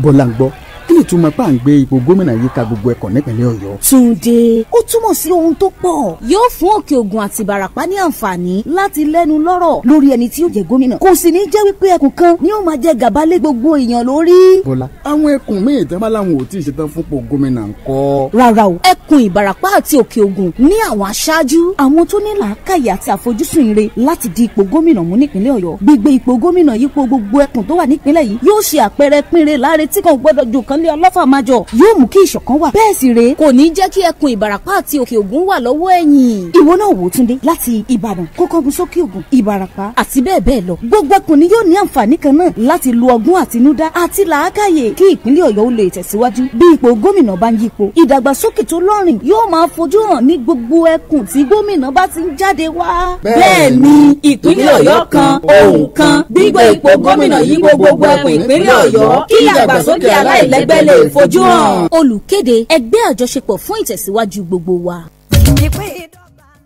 Bọ́lá ń gbọ́, kí ni ìtumọ̀ pa ń gbé ipò gómìnà yìí ka gbogbo ẹ̀kọ́ nípìnlẹ̀ Ọ̀yọ́? Túndé, ó túmọ̀ sí ohun tó pọ̀. Yóò fún Òkè Ògùn àti Ìbàràpá ní àǹfààní láti lẹ́nu lọ́rọ̀ lórí ẹni tí yóò jẹ́ gómìnà. Kò sì ní jẹ́ wípé ẹkùn kan ni ó máa jẹ gàba lé gbogbo èèyàn lórí. Bọ́lá, àwọn ẹkùn míì tán bá láwọn ò tí ì ṣetán fúnpò gómìnà ńkọ́? Rárá o, ẹkùn Ìbàràpá àti Òkè Ògùn ní àwọn aṣáájú, àwọn tó ní làákàyè àti àfojúsùn ire láti di ipò gómìnà mú nípìnlẹ̀ Ọ̀yọ́. Gbígbé ipò gómìnà yípo gbogbo ẹkùn tó wà nípìnlẹ̀ yìí yóò ṣe àpẹẹrẹ pínre láre tí kò gbọ́dọ̀ jù kan lé ọlọ́fà máa jọ, yóò mú kí ìṣọ̀kan wà. Bẹ́ẹ̀ sì rèé, kò ní jẹ́ kí ẹkùn Ìbàràpá àti Òkè Ògùn wà lọ́wọ́ ẹ̀yìn. Ìwọ náà wò Túndé, láti Ìbàdàn kókọ́gun sókè Ògùn, Ìbàràpá àti bẹ́ẹ̀ bẹ́ẹ̀ lọ. Gbogbo ẹkùn ni yóò ní àǹfààní kan náà láti lu ọgbọ́n àtinúdá àti làákàyè kí ìpínlẹ̀ Ọ̀yọ́ ó lè tẹ̀síwájú. Bí ipò gómìnà bá ń yípo, ìdàgbàsókè tó lọ́rìn yóò máa fojú hàn ní gbogbo ẹkùn tí gómìnà bá ti ń jáde wá. Bẹ́ẹ̀ ni, ìpínlẹ̀ Ọ̀yọ́ kan, ohùn kan, gbígbé ipò gómìnà yípo gbogbo ẹkùn ìpínlẹ̀ Ọ̀yọ́ kí ìdàgbàsókè aláìlẹ́gbẹ́ lè fojú hàn. Olùkéde, ẹgbẹ́ àjọṣepọ̀ fún ìtẹ̀síwájú gbogbo wa.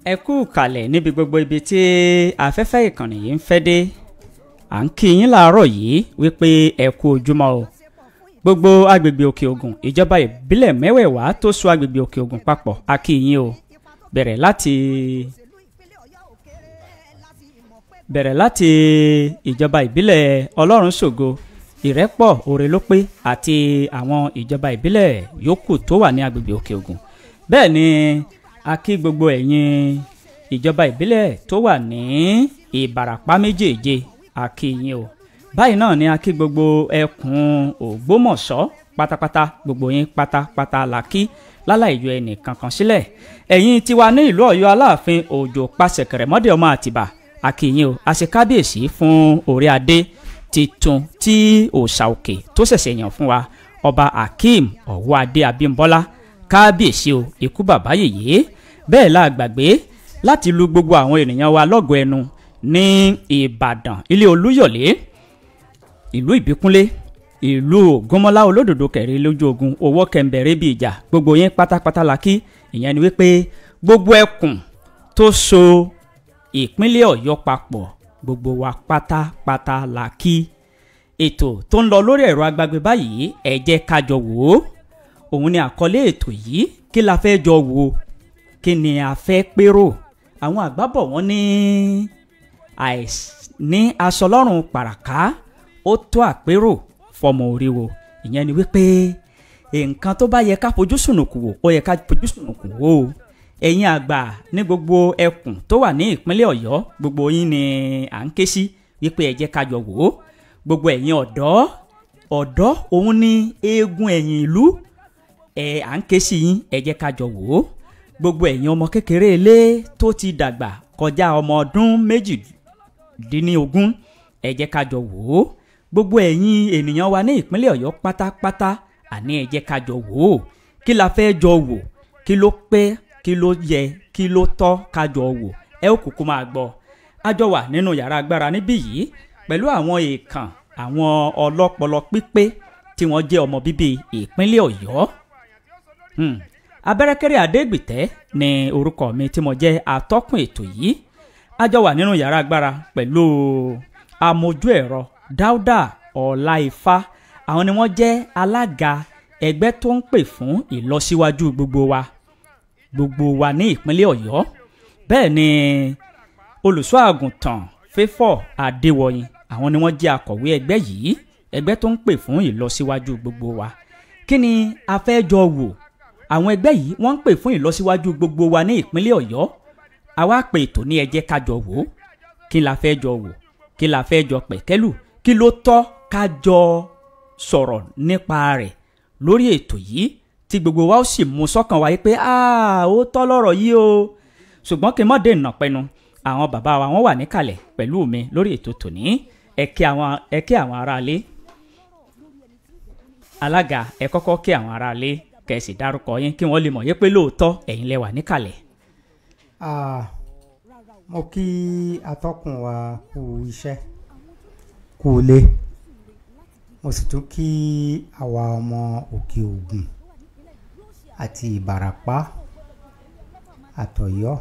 Ẹ kú kalẹ̀ níbi gbogbo ibi tí afẹ́fẹ́ ìkànnì yìí ń fẹ́ dé. À ń kí yín láàárọ̀ yìí wípé ẹ kú ojúmọ́ o. Gbogbo agbègbè Òkè Ògùn, ìjọba ìbílẹ̀ mẹ́wẹ̀ẹ̀wá tó so agbègbè Òkè Ògùn papọ̀, a kí yín o. Bẹ̀rẹ̀ láti ìjọba ìbílẹ̀ Ọlọ́runṣògo, Ìrẹ́pọ̀, Òrèlópé àti àwọn ìjọba ìbílẹ̀ yòókù tó wà ní agbègbè Òkè Ògùn. Bẹ́ẹ̀ ni a kí gbogbo ẹ̀yin ìjọba ìbílẹ̀ tó wà ní Ìbàràpá méjèèje, a kí yín o. Báyìí náà ni a kí gbogbo ẹkùn Ògbómọ̀ṣọ́ pátápátá, gbogbo yín pátápátá la kí láláì yọ ẹnì kankan sílẹ̀. Ẹ̀yin tiwa ní ìlú Ọ̀yọ́ Aláàfin Òjò Pàṣẹkẹrẹmọdé ọmọ Àtìbà, a kí yín o. A ṣe kábíyèsí fún orí adé titun tí òòṣà òkè tó ṣẹ̀ṣẹ̀ yàn fún wa, ọba Akeem Ọ̀wọ́adé Abímbọ́lá, kábíyèsí o, ikú bàbá yèyé. Bẹ́ẹ̀ la gbàgbé láti lu gbogbo àwọn ènìyàn wa lọ́gọ̀ ẹnu ní Ìbàdàn, ilé Olúyọ̀lé, ìlú Ìbíkúnlé, ìlú Ògúnmọ́lá olódòdó kẹrin lójú ogun, owó kẹ̀ǹbẹ̀rẹ̀ bíi ìjà, gbogbo yín pátápátá la kí. Ìyẹn ni wípé gbogbo ẹkùn tó so ìpínlẹ̀ Ọ̀yọ́ papọ̀, gbogbo wa pátápátá la kí. Ètò tó ń lọ lórí ẹ̀rọ agbagbe báyìí, ẹ jẹ́ ká jọ wò ó. Òun ni àkọlé ètò yìí. Kí la fẹ́ jọ wò? Kí ni a fẹ́ pérò? Àwọn àgbà bọ̀ wọ́n ní àìní aṣọ lọ́rùn pàràkà ó tó àpérò fọmọ oríwo. Ìyẹn ni wípé nǹkan tó bá yẹ ká fojú sùnùkùn wò, ó yẹ ká fojú sùnùkùn wò ó. Ẹ̀yin àgbà ní gbogbo ẹkùn tó wà ní ìpínlẹ̀ Ọ̀yọ́, gbogbo yín ni à ń ké sí wípé ẹ jẹ́ ká jọ wò ó. Gbogbo ẹ̀yin ọ̀dọ́, ọ̀dọ́ òun ni eegun ẹ̀yìn ìlú, ẹ à ń ké sí yín, ẹ jẹ́ ká jọ wò ó. Gbogbo ẹ̀yin ọmọ kékeré ilé tó ti dàgbà kọjá ọmọ ọdún 18, ẹ jẹ́ ká jọ wò ó. Gbogbo ẹ̀yin ènìyàn wa ní ìpínlẹ̀ Ọ̀yọ́ pátápátá, àní ẹ jẹ́ ká jọ wò ó. Kí la fẹ́ jọ wò? Kí ló pé? Kí ló yẹ? Kí ló tọ́ ká jọ wò? Ẹ ó kúkú máa gbọ́. A jọ wà nínú yàrá agbára níbí yìí pẹ̀lú àwọn èèkàn, àwọn ọlọ́pọlọ pípé tí wọ́n jẹ́ ọmọ bíbí ìpínlẹ̀ Ọ̀yọ́. Abẹ́rẹ́kẹ́rẹ́ Adégbìtẹ́ ni orúkọ mi tí mo jẹ́ atọ́kùn ètò yìí. A jọ wà nínú yàrá agbára pẹ̀lú amójú ẹ̀rọ Dáúdà Ọláifá. Àwọn ni wọ́n jẹ́ alága ẹgbẹ́ tó ń pè fún ìlọsíwájú gbogbo wa ní ìpínlẹ̀ Ọ̀yọ́. Bẹ́ẹ̀ ni olùṣọ́ àgùntàn Fẹ́fọ̀ Adéwọ̀yìn, àwọn ni wọ́n jẹ́ akọ̀wé ẹgbẹ́ yìí, ẹgbẹ́ tó ń pè fún ìlọsíwájú gbogbo wa. Kí ni a fẹ́ jọ wò? Àwọn ẹgbẹ́ yìí wọ́n ń pè fún ìlọsíwájú gbogbo wa ní ìpínlẹ̀ Ọ̀yọ́. Àwa pè ètò ní ẹ jẹ́ ká jọ wò. Kí la fẹ́ jọ wò? Kí la fẹ́ jọ pẹ̀kẹ́lù? Kí ló tọ́ ká jọ sọ̀rọ̀ nípa rẹ̀ lórí ètò yìí tí gbogbo wa ó sì mú sọ́kàn wa pé ó tọ́ lọ́rọ̀ yìí o. Ṣùgbọ́n kí n má dènà pẹnu, àwọn bàbá wa wọ́n wà níkàlẹ̀ pẹ̀lú mi lórí ètò tòní. Ẹ kí àwọn aráalé. Alága, ẹ kọ́kọ́ kí àwọn aráalé kẹ́ sì dárúkọ yín kí wọ́n lè mọ̀ yé pé lóòótọ́ ẹ̀yin lẹ wà níkàlẹ̀. Mo kí atọ́kùn wa kú iṣẹ́, kú ilé. Mo sì tún kí àwa ọmọ Òkè Ògùn àti Ìbàràpá àtọ̀yọ́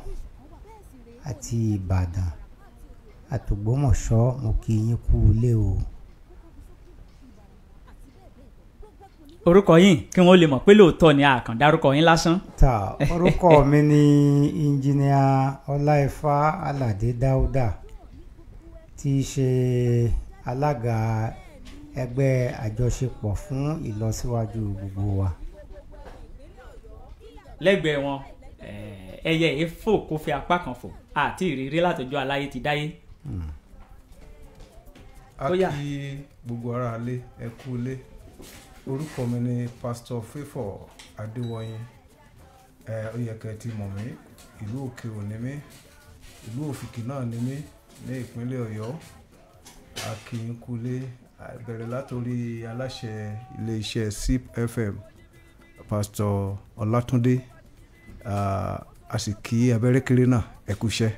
àti Ìbàdàn àtògbómọ̀ṣọ́, mo kí yín kú ilé o. Orúkọ yín kí wọ́n lè mọ̀ pé lóòótọ́ ni a kàn dárúkọ yín lásán. Ta orúkọ mi ni Engineer Ọláìfá Aládé Dáúdà, tí í ṣe alága ẹgbẹ́ àjọṣepọ̀ fún ìlọsíwájú gbogbo wa. Lẹ́gbẹ̀ẹ́ wọn ẹyẹ èéfò kò fi apá kan fò àti ìrírí látọjọ́ aláyé ti dáyé. A kí gbogbo ará ilé, ẹ kú ilé. Orúkọ mi ni Pastor Favour Adéwọyìn. Ó yẹ kẹ́ ti mọ̀ mí, ìlú Òkè Òní mí, ìlú Òfìkì náà ni mí ní ìpínlẹ̀ Ọ̀yọ́. A kí yín kú ilé. Bẹ̀rẹ̀ látòrí aláṣẹ iléeṣẹ́ SIP FM, Pastor Ọlátúndé, a sì kí abẹ́rẹ́kéré náà, ẹ kú iṣẹ́.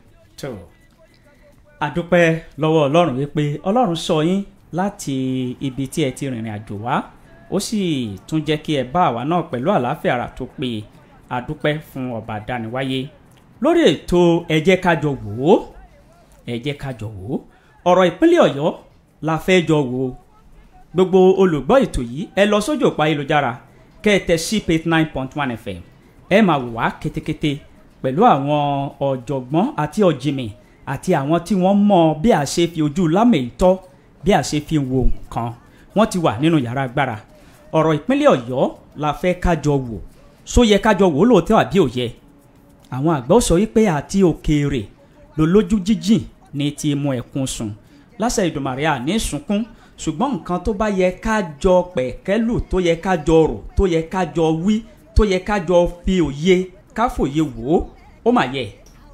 A dúpẹ́ lọ́wọ́ Ọlọ́run wípé Ọlọ́run sọ yín láti ibi tí ẹ ti rìnrìn àjò wá, ó sì tún jẹ́ kí ẹ bá àwa náà pẹ̀lú àlàáfíà ara tó pé. A dúpẹ́ fún ọba dániwáyé. Lórí ètò ẹ jẹ́ ká jọ wò ó, ẹ jẹ́ ká jọ wò ó, ọ̀rọ̀ ìpínlẹ̀ Ọ̀yọ́ la fẹ́ jọ wò ó. Gbogbo olùgbọ́ ètò yìí, ẹ lọ sójú òpó ayélujára kẹ́ ẹ tẹ SIP 89.1 FM, ẹ máa wò wá kétékété pẹ̀lú àwọn ọ̀jọ̀gbọ́n àti ọ̀jìmì àti àwọn tí wọ́n mọ̀ bí a ṣe fi ojú lámẹ̀ẹ́tọ́, bí a ṣe fi wo nǹkan. Wọ́n ti wà nínú yàrá agbára. Ọ̀rọ̀ ìpínlẹ̀ Ọ̀yọ́ la fẹ́ kájọ wò. Só yẹ kájọ wò lóòótọ́ àbí ò yẹ? Àwọn àgbà sọ wípé àti òkèèrè lólójú jíjìn ní ti mú ẹkún sùn. Láṣẹ Ìdùmarè àní sunkún, ṣùgbọ́n nǹkan tó bá yẹ kájọ pẹ̀kẹ́lù, tó yẹ kájọ rò, tó yẹ kájọ wí, tó yẹ kájọ fi òye káfòye wò ó, ó mà yẹ,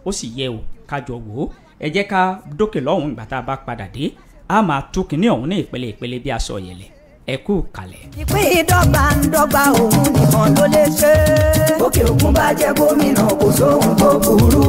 ó sì yẹ o kájọ wò ó. Ẹ jẹ́ ká dókè lọ́hùn-ún, ìgbà tá a bá padà dé a máa tú kínní ọ̀hún ní ìpele ìpele bí aṣọ yẹlẹ̀. Ẹ kú kalẹ̀. Ìpín dọ́gba ń dọ́gba òun nìkan ló lè ṣe. Òkè Ògùn bá jẹ́ gómìnà kò sóhun tó burú.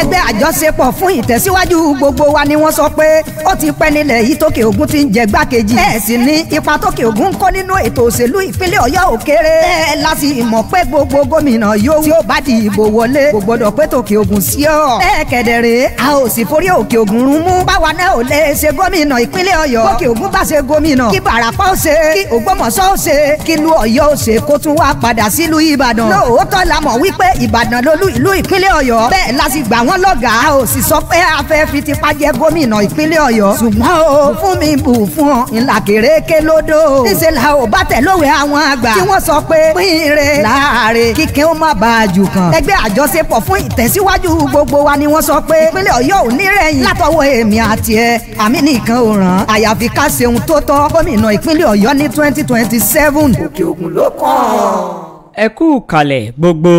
Ẹgbẹ́ àjọṣepọ̀ fún ìtẹ̀síwájú gbogbo wa ni wọ́n sọ pé ó ti pẹ́ nílẹ̀ yìí tókè Ògùn ti ń jẹ gbákejì. Ẹ sì ní ipa tókè Ògùn ń kó nínú ètò òṣèlú ìpínlẹ̀ Ọ̀yọ́ ò kéré. Ẹ láti mọ̀ pé gbogbo gómìnà yóò tí ó bá di ìbò wọlé kò gbọdọ̀ pé tókè Ògùn sí ọ. Ẹ kẹ̀dẹ̀rẹ̀ a ò sì forí Òkè Ògùn rún mú. Báwa náà ò lè ṣe gómìnà ìpínlẹ̀ Ọ̀yọ́. Bókè Ògùn bá ṣe gómìnà, kí Ìbàràpá ó ṣe, kí Ògbómọ̀ṣọ́ ó ṣe, kí ìlú Ọ̀yọ́ ó ṣe, kó tún wá padà sílùú Ìbàdàn. Lóòótọ́ la mọ̀ wípé Ìbàdàn lolú ìlú ìpínlẹ̀ Ọ̀yọ́. Bẹ́ẹ̀ la sì gbà wọ́n lọ́gàá, ò sì sọ pé a fẹ́ fi tipá jẹ gómìnà ìpínlẹ̀ Ọ̀yọ́. Ṣùgbọ́n o fún mi bù fún ọ ńlá kéréké lódò. Níṣẹ́ la ò bá tẹ̀ lówe àwọn àgbà tí wọ́n sọ pé pín ire láàárẹ̀ kíkẹ́ ó má bàa jù kàn. Ẹgbẹ́ àjọṣepọ̀ fún ìtẹ̀síwájú gbogbo wa ni wọ́n sọ pé ìpínlẹ̀ Ọ̀yọ́ ò ní rẹ̀yìn látọwọ́ èmi àti ẹ, àmì nìkan ò ràn. Àyàfi ká ṣe ohun tó tọ́ gómìnà ìpínlẹ̀ Ọ̀yọ́ ní 2027. Òkè Ògùn ló kàn. Ẹ kú kalẹ̀ gbogbo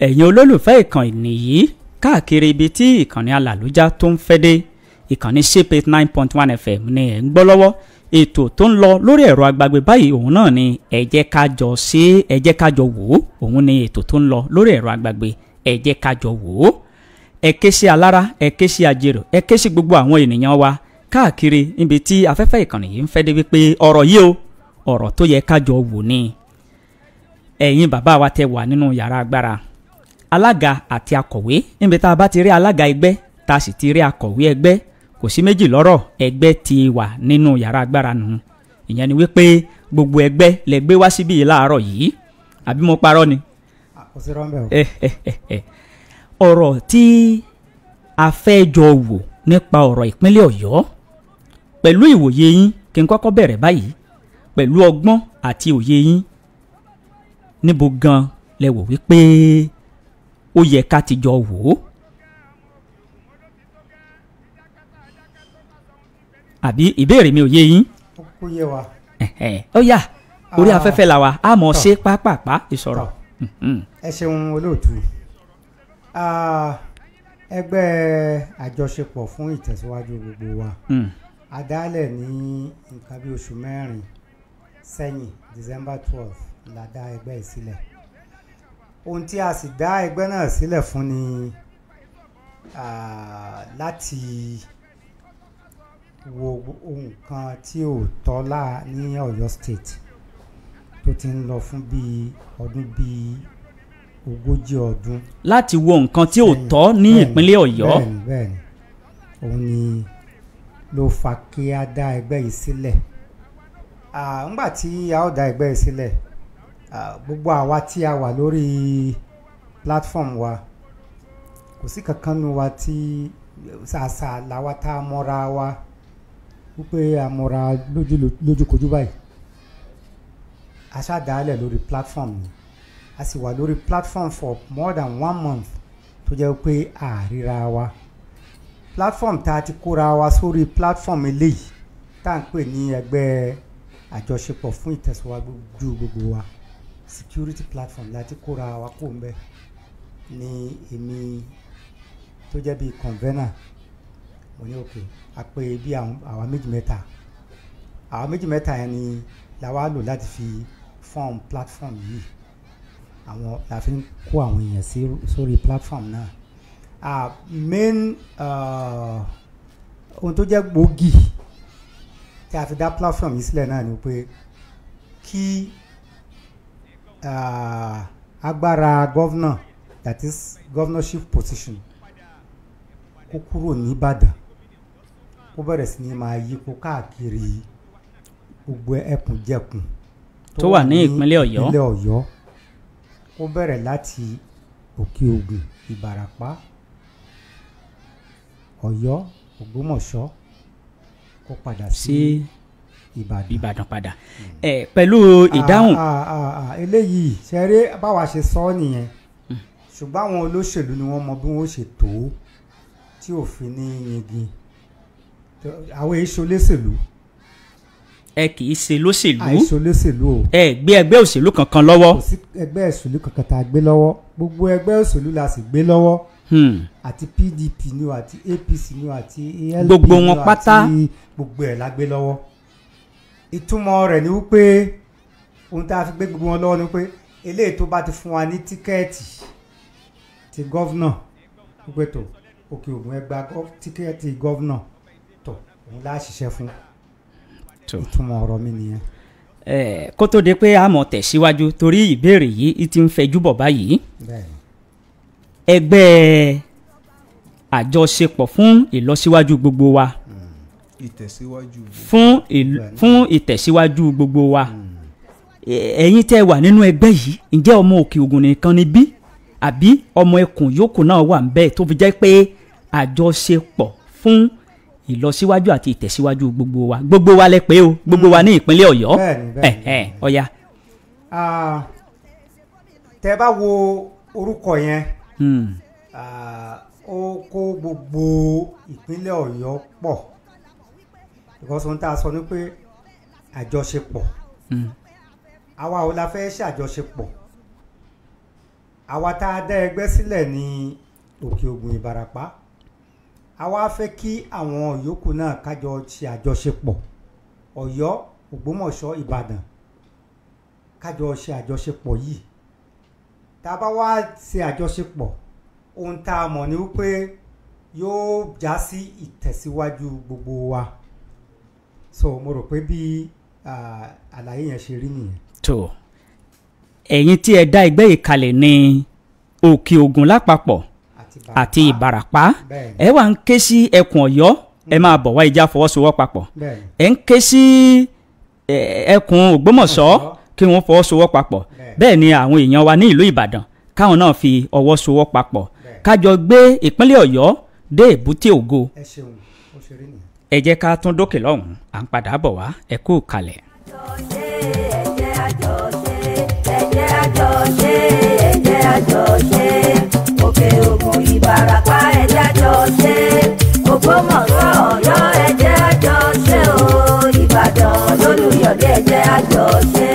ẹ̀yin olólùfẹ́ ìkànnì yìí káàkiri ibi tí ìkànnì alàlújá tó ń fẹ́ dé. Ìkànnì SIP 89.1 FM ni ẹ̀ ń gbọ́ lọ́wọ́. Ètò tó ń lọ lórí ẹ̀rọ agbagbe báyìí òun náà ni ẹ jẹ́ ká jọ ṣe, ẹ jẹ́ ká jọ wò ó. Òun ni ètò tó ń lọ lórí ẹ̀rọ agbagbe, ẹ jẹ́ ká jọ wò ó. Ẹ ké sí alára, ẹ ké sí ajérò, ẹ ké sí gbogbo àwọn ènìyàn wa káàkiri níbi tí afẹ́fẹ́ ìkànnì yìí ń fẹ́ dé wípé ọ̀rọ̀ yìí o, ọ̀rọ̀ tó yẹ ká jọ wò ni. Ẹ̀yin bàbá wa tẹ wà nínú yàrá agbára, alága àti akọ̀wé, níbi tá a bá ti rí alága ẹgbẹ́ tá a sì ti rí akọ̀wé ẹgbẹ́, kò sí méjì lọ́rọ̀, ẹgbẹ́ ti wà nínú yàrá agbára nù. Ìyẹn ni wípé gbogbo ẹgbẹ́ lẹ gbé wá síbí yìí láàárọ̀ yìí, àbí mo parọ́ ni? Kò sí rọ́ńbẹ́ o. Ọ̀rọ̀ tí a fẹ́ jọ wò nípa ọ̀rọ̀ ìpínlẹ̀ Ọ̀yọ́ pẹ̀lú ìwòye yín, kí n kọ́kọ́ bẹ̀rẹ̀ báyìí pẹ̀lú ọgbọ́n àti òye yín, níbo gan lẹ wò wípé ó yẹ ká ti jọ wò ó? Àbí ìbéèrè mi ò yé yín? Ó yé wa. Ó yá, orí afẹ́fẹ́ la wa, a mọ̀ ṣe pápápá ìsọ̀rọ̀. Ẹ ṣeun olóòtú. Ẹgbẹ́ àjọṣepọ̀ fún ìtẹ̀síwájú gbogbo wa a dálẹ̀ ní nǹkan bí oṣù mẹ́rin sẹ́yìn, December 12 la dá ẹgbẹ́ yìí sílẹ̀. Ohun tí a sì dá ẹgbẹ́ náà sílẹ̀ fún ni láti wo ohun kan tí ò tọ́ ní Ọ̀yọ́ State tó ti ń lọ fún bíi ọdún bíi 40 ọdún láti wo nǹkan tí ò tọ́ ní ìpínlẹ̀ Ọ̀yọ́. Bẹ́ẹ̀ni bẹ́ẹ̀ni, òun ni ló fa kí a dá ẹgbẹ́ yìí sílẹ̀. Ńgbà tí a ó dá ẹgbẹ́ yìí sílẹ̀, gbogbo àwa tí a wà lórí platform wa, kò sí kankan nu wa tí ṣàṣà làwa tá a mọ́ra wa wípé a mọ́ra lójúkojú báyìí. A ṣàdálẹ̀ lórí platform ni, a sì wà lórí platform for more than 1 month tó jẹ́ pé a ríra wa. Platform tá a ti kóra wa sórí platform eléyìí tá à ń pè ní ẹgbẹ́ àjọṣepọ̀ fún ìtẹ̀síwájú gbogbo wa, security platform la ti kóra wa kó ń bẹ. Ní èmi tó jẹ́ bíi convener, mo ní òkè a pè bí àwa méjì mẹ́ta, àwa méjì mẹ́ta yẹn ni la wá lò láti fi form platform yìí. Àwọn la fi ń kó àwọn èèyàn sórí platform náà. Main ohun tó jẹ́ gbòógì tí a fi dá platform yìí sílẹ̀ náà ni pé kí agbára governor, that is governorship position, kó kúrò ní Ìbàdàn, kó bẹ̀rẹ̀ sí ní máa yípo káàkiri gbogbo ẹkùnjẹkùn tó wà ní ìpínlẹ̀ Ọ̀yọ́. Ìpínlẹ̀ Ọ̀yọ́, kó bẹ̀rẹ̀ láti Òkè Ògùn, Ìbàràpá, Ọ̀yọ́, Ògbómọ̀ṣọ́, kó padà sí Ìbàdàn padà. Pẹ̀lú ìdáhùn. Eléyìí ṣeré báwa ṣe sọ ọ́ nìyẹn, ṣùgbọ́n àwọn olóṣèlú ni wọ́n mọ bí wọ́n ṣe tó tí òfin ní yingi. Àwọn èso olóṣèlú. Ẹ kì í ṣe lóṣèlú. Àìṣe olóṣèlú o. Ẹ gbé ẹgbẹ́ òṣèlú kankan lọ́wọ́. Kò sí ẹgbẹ́ òṣèlú kankan tá a gbé lọ́wọ́, gbogbo ẹgbẹ́ òṣèlú la sì gbé lọ́wọ́. Àti PDP ni o, àti APC ni o, àti ALP gbogbo wọn pátá, àti gbogbo ẹ̀ la gbé lọ́wọ́. Ìtumọ̀ rẹ̀ ni wípé ohun tá a fi gbé gbogbo wọn lọ́wọ́ ni wípé eléyìí tó bá ti fún wa ní tíkẹ́ẹ̀tì ti gọ́vnà, wípé tó Òkè Ògùn ẹ gba tíkẹ́ẹ̀tì gọ́vnà, tó òun la ṣiṣẹ́ fún. Ìtumọ̀ ọ̀rọ̀ mi nìyẹn. Kó tó di pé a mọ̀ tẹ̀síwájú torí ìbéèrè yìí ti ń fẹjú bọ̀ báyìí. Ẹgbẹ́ àjọṣepọ̀ fún ìlọsíwájú gbogbo wa, fún ìtẹ̀síwájú gbogbo wa, ẹ̀yin tẹ́ wà nínú ẹgbẹ́ yìí, ǹjẹ́ ọmọ Òkè Ògùn nìkan ni bí àbí ọmọ ẹkùn yòókù náà wà ń bẹ́ẹ̀ tó fi jẹ́ pé àjọṣepọ̀ fún ìlọsíwájú àti ìtẹ̀síwájú gbogbo wa, gbogbo wa lẹ pé o, gbogbo wa ní ìpínlẹ̀ Ọ̀yọ́. Ọ̀yá. Tẹ́ bá wo orúkọ yẹn, ó kó gbogbo ìpínlẹ̀ Ọ̀yọ́ pọ̀, because ohun tá a sọ ni pé àjọṣepọ̀. Àwa ò la fẹ́ ṣàjọṣepọ̀. Àwa tá a dá ẹgbẹ́ sílẹ̀ ní Òkè Ògùn Ìbàràpá, àwa fẹ́ kí àwọn yòókù náà kájọ ṣe àjọṣepọ̀. Ọ̀yọ́, Ògbómọ̀ṣọ́, Ìbàdàn, kájọ ṣe àjọṣepọ̀ yìí. Tá a bá wá ṣe àjọṣepọ̀, ohun tá a mọ̀ ni wípé yóò já sí ìtẹ̀síwájú gbogbo wa. So mo rò pé bí àlàyé yẹn ṣe rí nìyẹn. Tó ẹ̀yin tí ẹ dá ẹgbẹ́ yìí kalẹ̀ ní Òkè Ògùn lápapọ̀ àti Ìbàràpá, ẹ wá ń ké sí ẹkùn Ọ̀yọ́, ẹ máa bọ̀ wá ìjà fọwọ́sowọ́papọ̀. Ẹ ń ké sí ẹkùn Ògbómọ̀ṣọ́ kí wọ́n fọwọ́sowọ́papọ̀. Bẹ́ẹ̀ ni àwọn èèyàn wa ní ìlú Ìbàdàn káwọn náà fi ọwọ́ sowọ́ papọ̀, kájọ gbé ìpínlẹ̀ Ọ̀yọ́ dé èbúté ògo. Ẹ jẹ́ ká tún dókè lọ́hùn-ún, à ń padà bọ̀ wá, ẹ kú kalẹ̀. Òkè Ògùn Ìbàràpá ẹ jẹ́ àjọṣe, Ògbómọ̀ṣọ́ Ọ̀yọ́ ẹ jẹ́ àjọṣe o, Ìbàdàn lólùyọ̀dé ẹ jẹ́ àjọṣe.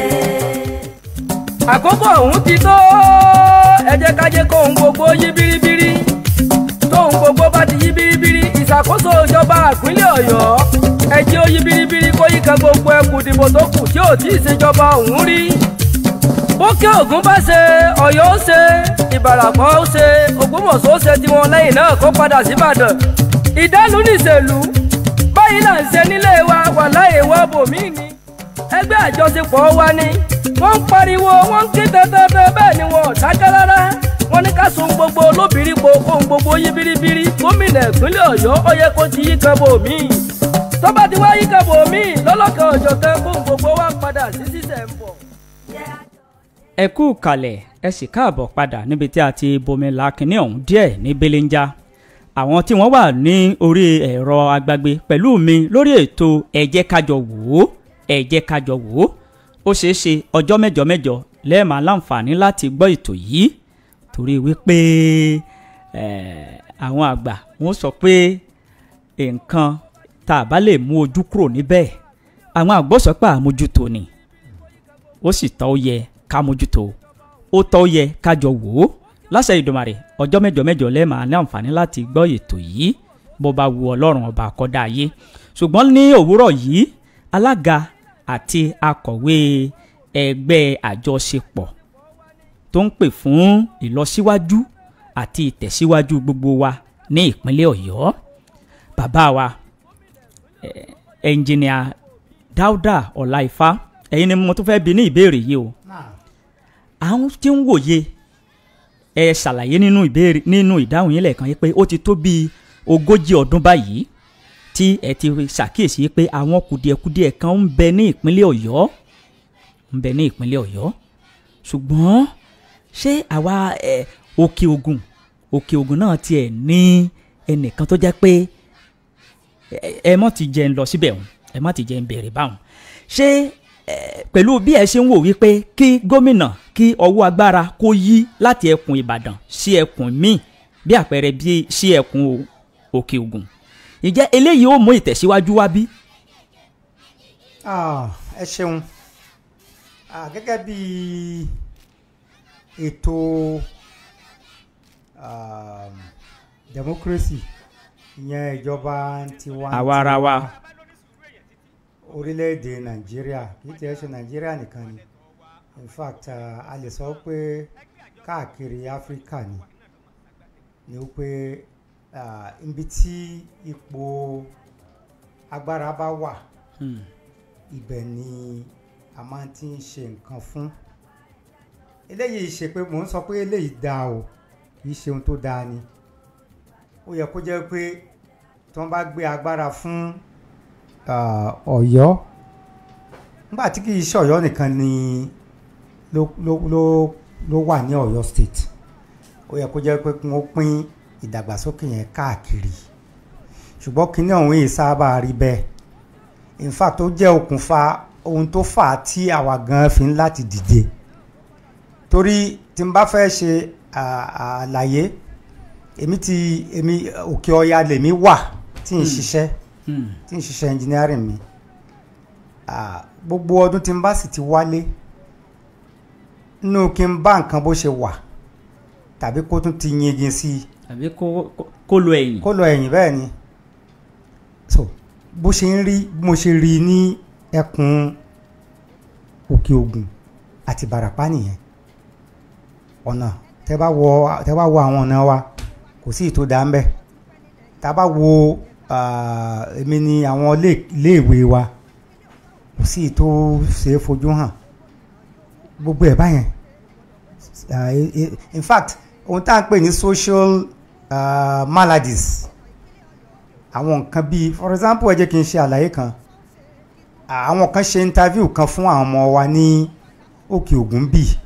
Àkókò ọ̀hún ti tó, ẹ jẹ́ ká jẹ́ kóhun gbogbo yí bíríbírí. Tóhun gbogbo bá ti yí bíríbírí, ìṣàkóso ìjọba ìpínlẹ̀ Ọ̀yọ́ ẹ jẹ́ ó yí bíríbírí kó yíká gbogbo ẹkùn ìdìbò tó kù tí ò tí ì ṣèjọba ọ̀hún rí. Bókè Ògùn bá ṣe, Ọ̀yọ́ ó ṣe, Ìbàràpá ó ṣe, Ògbómọ̀ṣọ́ ó ṣe tiwọn, lẹ́yìn náà kó padà síbàdàn. Ìdálù nìṣèlú báyìí là ń ṣe nílé wa, wà láyé wọ́ bòmíì ni. Ẹgbẹ́ àjọṣepọ̀ wa ni wọ́n ń pariwo, wọ́n ń ké dandandan, bẹ́ẹ̀ ni wọn ò dákẹ́ rárá. Wọ́n ní ká so ohun gbogbo lóbìrípo, kóhun gbogbo yí biribiri. Gómìnà ìpínlẹ̀ Ọ̀yọ́ ó yẹ kó ti yí kan bò míì, tó bá ti wá yí kan bò míì lọ́lọ́kan ọ̀jọ̀kan, kóhun gbogbo wá padà sí sísẹ̀ ń bọ̀. Ẹ kú kalẹ̀, ẹ sì káàbọ̀ padà níbi tí a ti bomi la kinní ọ̀hún díẹ̀ ní belenja. Àwọn tí wọ́n wà ní orí ẹ̀rọ agbagbe pẹ̀lú mi lórí ètò Ẹ jẹ́ ká jọ wò ó, Ẹ jẹ́ ká jọ wò ó. Ó ṣeé ṣe ọjọ́ mẹ́jọ mẹ́jọ lẹ́ẹ̀ma láǹfààní láti gbọ́ ètò yìí, torí wípé àwọn àgbà wọ́n sọ pé nǹkan tá a bá lè mú ojú kúrò níbẹ̀, àwọn àgbọ̀ sọ pé àmójútó ni, ó sì tọ́ ó yẹ ká mójútó, ó tọ́ ó yẹ ká jọ wò ó. Láṣẹ Ìdùmarè, ọjọ́ mẹ́jọ mẹ́jọ lẹ́ẹ̀ma ní àǹfààní láti gbọ́ ètò yìí bó bá wu Ọlọ́run ọba àkọ́dá ayé. Ṣùgbọ́n ní òwúrọ̀ yìí, alága àti akọ̀wé ẹgbẹ́ àjọṣepọ̀ tó ń pè fún ìlọsíwájú àti ìtẹ̀síwájú gbogbo wa ní ìpínlẹ̀ Ọ̀yọ́, bàbá wa ẹnjìnìà Dáúdà Ọláìfá, ẹ̀yin ni mo tún fẹ́ bi ní ìbéèrè yìí o. Àwọn tí ń wòye, ẹ ṣàlàyé nínú ìbéèrè nínú ìdáhùn yín lẹ́ẹ̀kan yìí pé ó ti tó bíi 40 ọdún báyìí tí ẹ ti ṣàkíyèsí pé àwọn kùdìẹ̀kudiẹ kan ń bẹ ní ìpínlẹ̀ Ọ̀yọ́, ń bẹ ní ìpínlẹ̀ Ọ̀yọ́. Ṣùgbọ́n ṣé àwa Òkè Ògùn, Òkè Ògùn náà tiẹ̀ ní ẹnìkan tó jẹ́ pé ẹ mọ́ ti jẹ́ ń lọ síbẹ̀ ọ̀hún, ẹ má ti jẹ́ ń bẹ̀rẹ̀ báwọn. Ṣé pẹ̀lú bí ẹ ṣe ń wò wípé kí gómìnà kí ọwọ́ agbára kó yí láti ẹkùn Ìbàdàn sí ẹkùn míì, bí àpẹẹrẹ bí sí ẹkùn Òkè Ògùn, ǹjẹ́ eléyìí ó mú ìtẹ̀síwájú wá bí? Ẹ ṣeun. Gẹ́gẹ́ bí ètò democracy, ìyẹn ìjọba tiwa àwa ara wa orílẹ̀-èdè Nàìjíríà, kì í tiẹ̀ ṣe Nàìjíríà nìkan ni, in fact a lè sọ pé káàkiri Áfíríkà ni ó pé ibi tí ipò agbára bá wà, ibẹ̀ ni a máa ti ń ṣe nǹkan fún. Eléyìí ṣe pé mò ń sọ pé eléyìí dáa o, kì í ṣe ohun tó dáa ni. Ó yẹ kó jẹ́ pé tí wọ́n bá gbé agbára fún Ọ̀yọ́, nígbà tí kì í ṣe Ọ̀yọ́ nìkan ni ló wà ní Ọ̀yọ́ state, ó yẹ kó jẹ́ pé kí wọ́n pín ìdàgbàsókè yẹn káàkiri. Ṣùgbọ́n kíní ọ̀hún yìí sábà rí bẹ́ẹ̀. In fact ó jẹ́ okùnfà ohun tó fà á tí àwa gan fi ń láti dìde. Torí tí n bá fẹ́ ṣe àlàyé, èmi Òkè Ọya lèmi wà tí n ṣiṣẹ́, tí n ṣiṣẹ́ engineering mi. Gbogbo ọdún tí n bá sì ti wálé, nínú kí n bá nǹkan bó ṣe wà tàbí kó tún ti yingin sí i, tàbí kó lọ ẹ̀yìn, kó lọ ẹ̀yìn bẹ́ẹ̀ ni. So bó ṣe ń rí, bí mo ṣe rí ní ẹkùn Òkè Ògùn àti Ìbàràpá nìyẹn. Ọ̀nà tẹ́ bá wo àwọn ọ̀nà wa, kò sí ìtò dáa ń bẹ̀. Tá bá wo èmi ni àwọn iléèwé wa, kò sí ìtò ṣe é fojú hàn gbogbo ẹ̀ báyẹn. In fact ohun tá à ń pè ní social maladies, àwọn nǹkan bíi, for example, ẹ jẹ́ kí n ṣe àlàyé kan. Àwọn kan ṣe interview kan fún àwọn ọmọ wa ní Òkè Ògùn bíi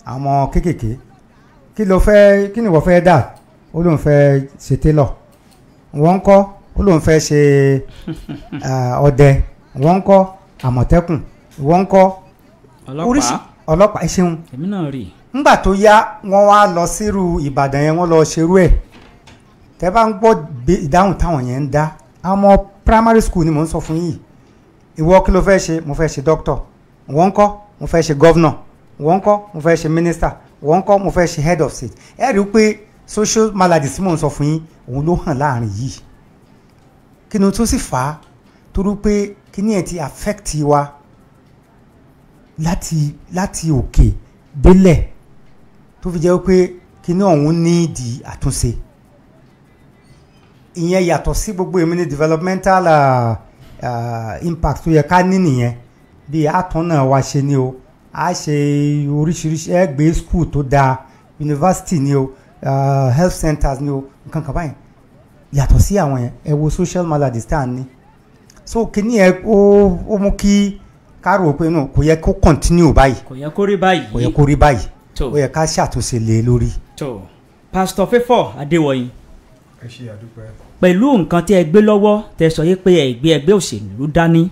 àwọn ọmọ kéékèèké. Kí ló fẹ́, kí ni wọ́n fẹ́ dà? Ó lóun fẹ́ ṣe tailor. Wọ́n ń kọ́, ó lóun fẹ́ ṣe ọdẹ. Wọ́n ń kọ́ àmọ̀tẹ́kùn. Wọ́n ń kọ́ ọlọ́pàá. Ẹ ṣeun. Èmi náà rí. Ńgbà tó yá, wọ́n wá lọ sírú Ìbàdàn yẹn, wọ́n lọ ṣerú ẹ̀. Tẹ́ bá ń gbọ́ ìdáhùn táwọn yẹn ń dá, àwọn primary school ni mò ń sọ fún yìí. Ìwọ kí ló fẹ́ ṣe? Mo fẹ́ ṣe doctor. Wọ́n ń kọ́, mo fẹ́ ṣe governor. Wọ́n ń kọ́, mo fẹ́ ṣe minister. Wọ́n ń kọ́, mo fẹ́ ṣe head of state. Ẹ rí i pé social maladies tí mò ń sọ fún yín, òun ló hàn láàrin yìí. Kí ni tó sì fà á? Torí pé kí ni ẹ ti affect wa láti òkè délẹ̀, tó fi jẹ́ pé kí ni ọ̀hún ní di àtúnṣe. Ìyẹn yàtọ̀ sí gbogbo èmi ní developmental impact tó yẹ ká ní nìyẹn. Bí àtúnná wa ṣe ni o, a ṣe oríṣiríṣi, ẹ gbé school tó dáa, university ni o, health centers ni o, nǹkan kan báyìí. Yàtọ̀ sí àwọn yẹn, ẹ wo social maladies tá à ń ní. So kíní ẹ ó mú kí ká rò pé no, kò yẹ kó continue báyìí. Kò yẹ kó rí báyìí. Kò yẹ kó rí báyìí. Ó yẹ ká ṣàtúnṣe lé lórí. Tó Pastor Favour Adéwọyìn, ẹ ṣe àdúpẹ́. Pẹ̀lú nǹkan tí ẹ gbé lọ́wọ́ tẹ sọ yé pé ẹ gbé ẹgbẹ́ òṣèlú dání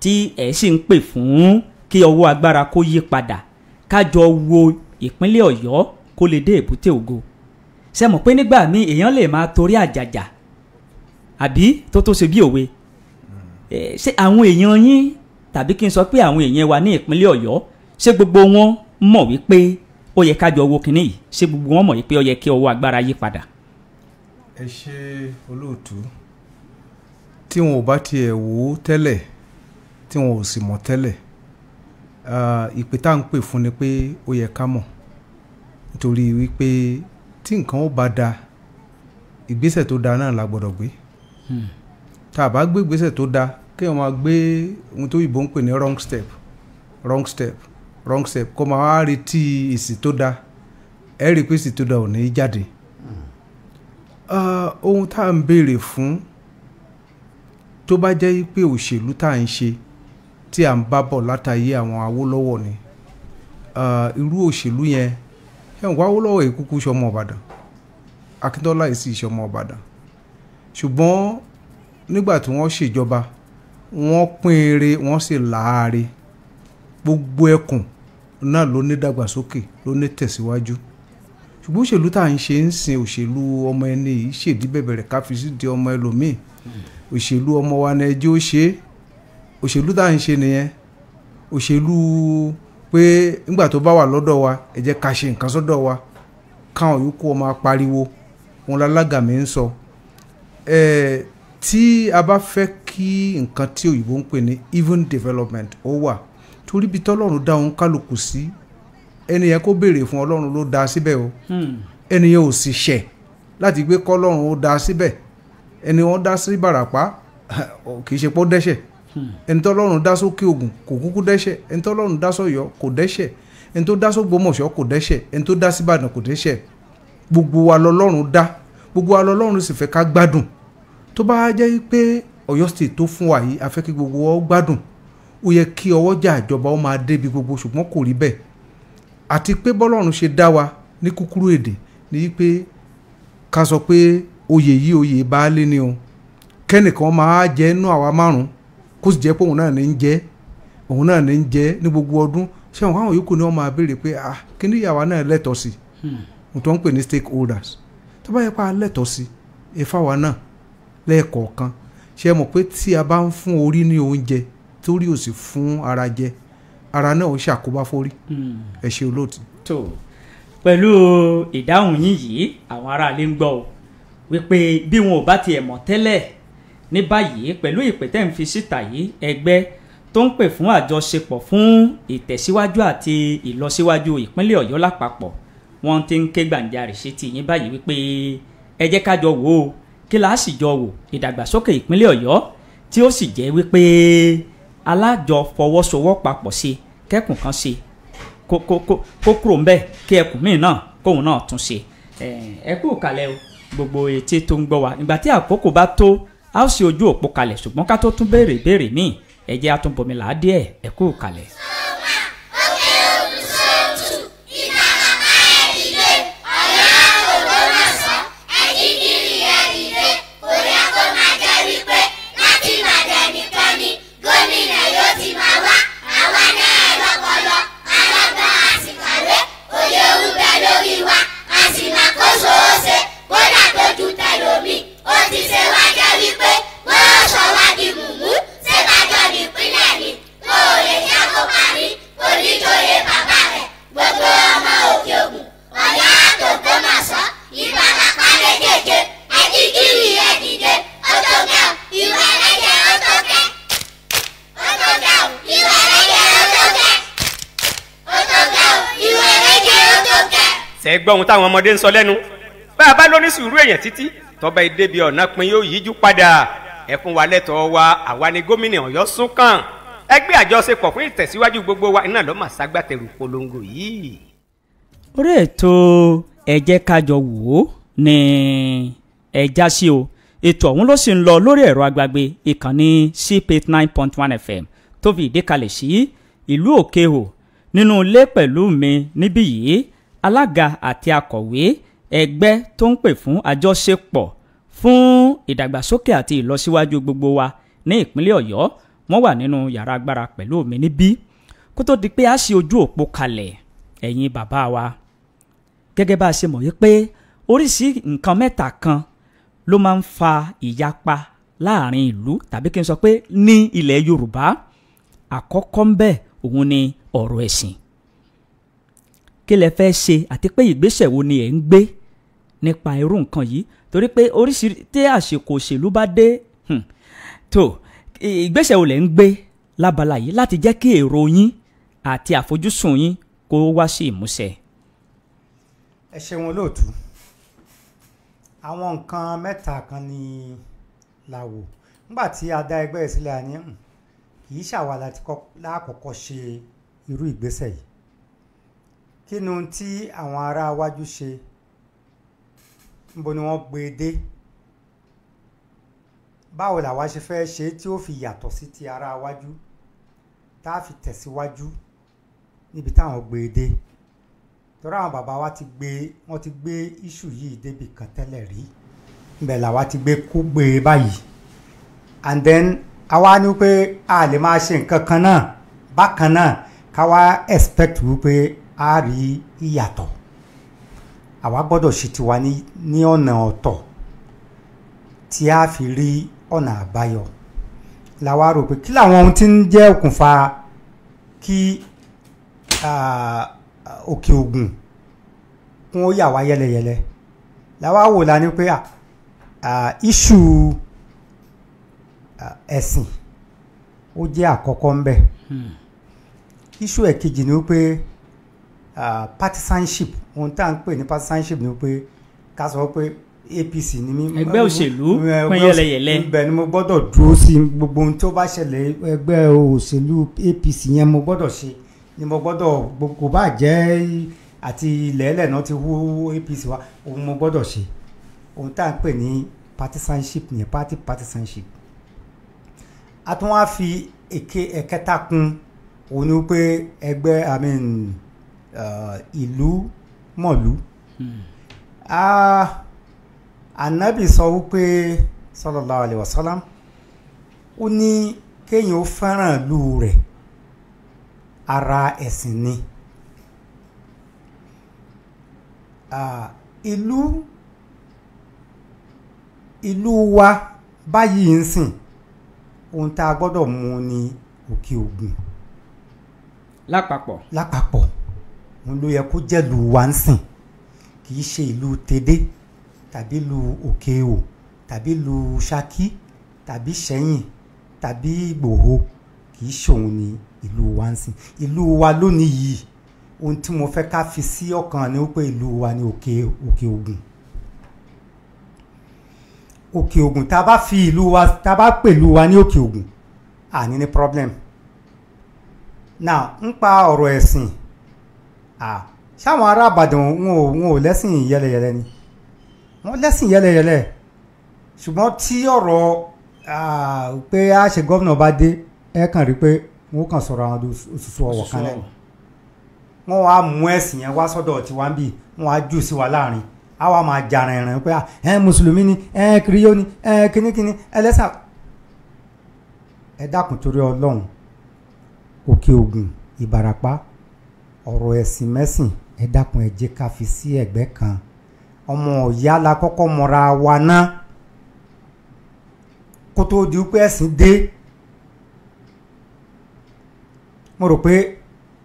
tí ẹ sì ń pè fún kí ọwọ́ agbára kó yí padà kájọ wo ìpínlẹ̀ Ọ̀yọ́ kó lè dé èbúté ògo. Ṣé mọ̀ pé nígbà míì èèyàn lè máa torí àjàjà àbí tó ṣe bí òwe. Ṣé àwọn èèyàn yín tàbí kí n sọ pé àwọn èèyàn wa ní ìpínlẹ̀ Ọ̀yọ́, ṣé gbogbo wọn mọ̀ wípé ó yẹ kájọ wo kinní yìí? Ṣé gbogbo wọn mọ̀ wípé ó yẹ kí ọwọ́ agbára yí padà? Ẹ ṣe olóòtú. Tí wọn ò bá tiẹ̀ wò ó tẹ́lẹ̀, tí wọn ò sì mọ̀ tẹ́lẹ̀, ìpè tá à ń pè fún ni pé ó yẹ ká mọ̀, nítorí wípé tí nǹkan ó bá da, ìgbésẹ̀ tó da náà la gbọ́dọ̀ gbé. Tá a bá gbé ìgbésẹ̀ tó da, kéèyàn máa gbé ohun tó ìbò ń pè ní wrong step, wrong step, wrong step, kó máa wá retí èsì tó da, ẹ rí i pé èsì tó da ò ní jáde. Ohun tá à ń béèrè fún, tó bá jẹ́ pé òṣèlú tá à ń ṣe tí à ń bá bọ̀ látàyé àwọn Awólọ́wọ̀ ni, irú òṣèlú yẹn, ẹ̀wọ̀n Awólọ́wọ̀ yìí kúkú ṣọmọ Ìbàdàn, Akíntọ́lá yìí sì ṣọmọ Ìbàdàn, ṣùgbọ́n nígbà tí wọ́n ṣèjọba wọ́n pín ere, wọ́n sì láàre, gbogbo ẹkùn náà ló ní dàgbàsókè, ló ní tẹ̀síwájú. Ṣùgbọ́n òṣèlú tá à ń ṣe ń sin òṣèlú ọmọ ẹni yìí ṣèdí bẹ̀bẹ̀rẹ̀ ká fi sí di ọmọ ẹlòmíì, òṣèlú ọmọ wa ni ẹjẹ́ ó ṣe é, òṣèlú tá à ń ṣe nìyẹn. Òṣèlú pé nígbà tó bá wà lọ́dọ̀ wa ẹ jẹ́ ká ṣe nǹkan sọ́dọ̀ wa, káwọn yòókù ọmọ apariwo, òun lálága mi ń sọ. Tí a bá fẹ́ kí nǹkan tí òyìnbó ń pè ní even development ó wà, torí bí tọ́lọ́run dá òun kálukú sí, ẹni yẹn kó béèrè fún Ọlọ́run ló dá síbẹ̀ o. Ẹni yẹn ò sì ṣẹ̀ láti gbé kọ́lọ́run ó dá síbẹ̀. Ẹni wọ́n dá sí Ìbàràpá kì í ṣe pé ó dẹ́ṣẹ̀. Ẹni tọ́lọ́run dá sókè Ògùn kò kúkú dẹ́ṣẹ̀, ẹni tọ́lọ́run dá sọ́yọ́ kò dẹ́ṣẹ̀, ẹni tó dá sógbómọ̀ṣọ́ kò dẹ́ṣẹ̀, ẹni tó dá síbàdàn kò dẹ́ṣẹ̀. Gbogbo wa lọ́lọ́run dá, gbogbo wa lọ́lọ́run sì fẹ́ ká gbádùn. Tó bá jẹ́ pé Ọ̀yọ́ State tó fún wa yìí a fẹ́ kí gbogbo wa gbádùn, ó yẹ kí ọwọ́jà ìjọba ó máa débi gbogbo, ṣùgbọ́n kò rí bẹ́ẹ̀. Àti pé bọ́lọ́run ṣe dá wa ní kúkúrú èdè ní pé ká sọ pé oyè yìí oyè baálé ni o, kẹ́nìkan máa jẹ inú àwa márùn-ún kó sì jẹ́ pé òun náà ní ń jẹ, òun náà ní ń jẹ ní gbogbo ọdún. Ṣé àwọn yòókù ni wọ́n máa béèrè pé ah, kí ni ìyàwó náà lẹ́tọ̀ọ́ sí? Ohun tó ń pè ní stakeholders. Tó bá yẹ pé a lẹ́tọ̀ọ́ sí ifá wa náà lẹ́ẹ̀kọ̀ọ̀kan. Ṣé ẹ mọ̀ pé tí a bá ń fún orí ní oúnjẹ torí ò sì fún ara jẹ, ara náà ó ṣàkóbá fórí. Ẹ ṣe olóòtú. Tó pẹ̀lú ìdáhùn yín yìí, àwọn aráalé ń gbọ́ o wípé bí wọn ò bá tiẹ̀ mọ̀ tẹ́lẹ̀, ní báyìí pẹ̀lú ìpè tẹ́ ń fi síta yìí, ẹgbẹ́ tó ń pè fún àjọṣepọ̀ fún ìtẹ̀síwájú àti ìlọsíwájú ìpínlẹ̀ Ọ̀yọ́ lápapọ̀, wọ́n ti ń ké gbàǹjarè sí ti yín báyìí wípé ẹ jẹ́ ká jọ wò ó, kí la sì jọ wò ìdàgbàsókè ìpínlẹ̀ Ọ̀yọ́ tí ó sì jẹ́ wípé alájọ fọwọ́sowọ́papọ̀ sí kẹ́kùn kan sí kó kúrò ń bẹ̀ kí ẹkùn míì náà kóun náà tún ṣe. Ẹ kú kalẹ̀ o gbogbo etí tó ń gbọ́ wa. Ìgbà tí àkókò bá tó a ó sì ojú òpó kalẹ̀, ṣùgbọ́n ká tó tún béèrè béèrè míì ẹ jẹ́ á tún bomi là á díẹ̀. Ẹ kú kalẹ̀. Ṣé gbọ́ ohun táwọn ọmọdé ń sọ lẹ́nu? Bá a bá lóní sùúrù èèyàn títí tọ́ba ìdébi ọ̀nà pin yóò yíjú padà. Ẹ fún wa lẹ́tọ̀ọ́ wa, àwa ni gómìnà Ọ̀yọ́ sún kàn. Ẹgbẹ́ àjọṣepọ̀ fún ìtẹ̀síwájú gbogbo wa iná ló máa ṣagbátẹrù polongo yìí. Orí ètò Ẹ jẹ́ ká jọ wò ó ní ẹja sí o. Ètò ọ̀hún ló sì ń lọ lórí ẹ̀rọ agbagbe ìkànnì CP9.1 FM tó fi ìdí kalẹ̀ sí ìlú Òkèhò. Nínú ilé pẹ̀lú mi níbí yìí, alága àti akọ̀wé ẹgbẹ́ tó ń pè fún àjọṣepọ̀ fún ìdàgbàsókè àti ìlọsíwájú gbogbo wa ní ìpínlẹ̀ Ọ̀yọ́, wọ́n wà nínú yàrá agbára pẹ̀lú mi níbí. Kó tó di pé a ṣe ojú òpó kalẹ̀, ẹ̀yin bàbá wa, gẹ́gẹ́ bá a ṣe mọ̀ wípé oríṣi nǹkan mẹ́ta kan ló máa ń fa ìyapa láàrin ìlú, tàbí kí n sọ pé ní ilẹ̀ Yorùbá. Àkọ́kọ́ ń bẹ òun ni ọ̀rọ̀ ẹ̀sìn. Kí lẹ fẹ́ ṣe àti pé ìgbésẹ̀ wo ni ẹ̀ ń gbé nípa irú nǹkan yìí? Torí pé oríṣi tí àsìkò òṣèlú bá dé, tó ìgbésẹ̀ wo lẹ ń gbé lábala yìí láti jẹ́ kí èrò yín àti àfojúsùn yín kó wá sí ìmúṣẹ? Ẹ ṣeun olóòtú. Àwọn nǹkan mẹ́ta kan ni la wò nígbà tí a dá ẹgbẹ́ yìí sílẹ̀. Ní kì í ṣàwa láti lákọ̀ọ́kọ́ ṣe irú ìgbésẹ̀ yìí. Kí ni ohun tí àwọn ará wájú ṣe? Níbo ni wọ́n gbé e dé? Báwo làwa ṣe fẹ́ ṣe tí ó fi yàtọ̀ sí ti ará wájú, tá a fi tẹ̀síwájú níbi táwọn gbé e dé? Torí àwọn bàbá wa ti gbé, wọ́n ti gbé iṣu yìí débi kan tẹ́lẹ̀ rí, ibẹ̀ làwa ti gbé kó gbé e báyìí. And then àwa ní pé a lè máa ṣe nǹkan kan náà bákan náà ká wá expect wípé a rí ìyàtọ̀. Àwa gbọ́dọ̀ ṣe tiwa ní ọ̀nà ọ̀tọ̀ tí a fi rí ọ̀nà àbáyọ. Làwa rò pé kí làwọn ohun tí ń jẹ́ òkùnfà kí Òkè Ògùn kún ó yà wá yẹlẹyẹlẹ. Làwa wò la ní pé iṣu ẹ̀sìn ó jẹ́ àkọ́kọ́ ń bẹ̀. Iṣu ẹ̀kejì ni wípé partisanship. Ohun tá à ń pè ní partisanship ni wípé ká sọ pé APC ni mí, ẹgbẹ́ òṣèlú pín yẹlẹyẹlẹ, ibẹ̀ ni mo gbọ́dọ̀ dúró sí. Gbogbo ohun tó bá ṣẹlẹ̀, ẹgbẹ́ òṣèlú APC yẹn mo gbọ́dọ̀ ṣe ni mo gbọ́dọ̀, kò bá jẹ́ àti ilẹ̀ẹ́lẹ̀ náà ti wú APC wa, ohun mo gbọ́dọ̀ ṣe. Ohun tá à ń pè ní partisanship ni party partisanship. A tún wá fi ẹ̀kẹta kún, òun ni wípé ẹgbẹ́ ìlú mọ̀lú. Ànábì sọ wípé sallallahu alaihi wasallam, ó ní kéèyàn ó fẹ́ràn ìlú rẹ̀, ara ẹ̀sìn ni. Ìlú wa báyìí ń sìn, ohun tá a gbọ́dọ̀ mú ni Òkè Ògùn lápapọ̀. Òun ló yẹ kó jẹ́ ìlú wa ń sìn, kì í ṣe ìlú Tèdè tàbí ìlú Òkè-Òò tàbí ìlú Ṣakí tàbí Ṣẹ̀yìn tàbí Ìgbòho. Kì í ṣe òun ni ìlú wa ń sìn. Ìlú wa lónìí yìí, ohun tí mo fẹ́ ká fi sí ọkàn ni wípé ìlú wa ni Òkè Ògùn. Òkè Ògùn, tá a bá fi ìlú wa, tá a bá pè ìlú wa ní Òkè Ògùn, àní ní problem. Now, ń pa ọ̀rọ̀ ẹ̀sìn, ṣáwọn ará Ìbàdàn wọn ò lẹ́sìn yẹlẹyẹlẹ ni? Wọ́n lẹ́sìn yẹlẹyẹlẹ, ṣùgbọ́n tí ọ̀rọ̀ pé a ṣe gómìnà bá dé, ẹ kàn rí pé wọ́n kàn sọ̀rọ̀ àwọn òṣùṣù ọ̀wọ̀ kan lẹ́nu. Wọ́n wá mú ẹ̀sìn yẹn wá sọ́dọ̀ tiwa ń bì, wọ́n wá jù sí wa láàrin, a wá máa jà rìnrìn pé ẹ mùsùlùmí ni, ẹ kiriyó ni, ẹ kínníkínní ẹlẹ́sà. Ẹ dákun torí Ọlọ́run, Òkè Ògùn, Ìbàràpá, ọ̀rọ̀ ẹ̀sìn mẹ́sìn, ẹ dákun ẹ jẹ́ ká fi sí ẹ̀gbẹ́ kan. Ọmọ ọ̀yá la kọ́kọ́ mọra wa ná kó tó di pé ẹ̀sìn dé. Mo rò pé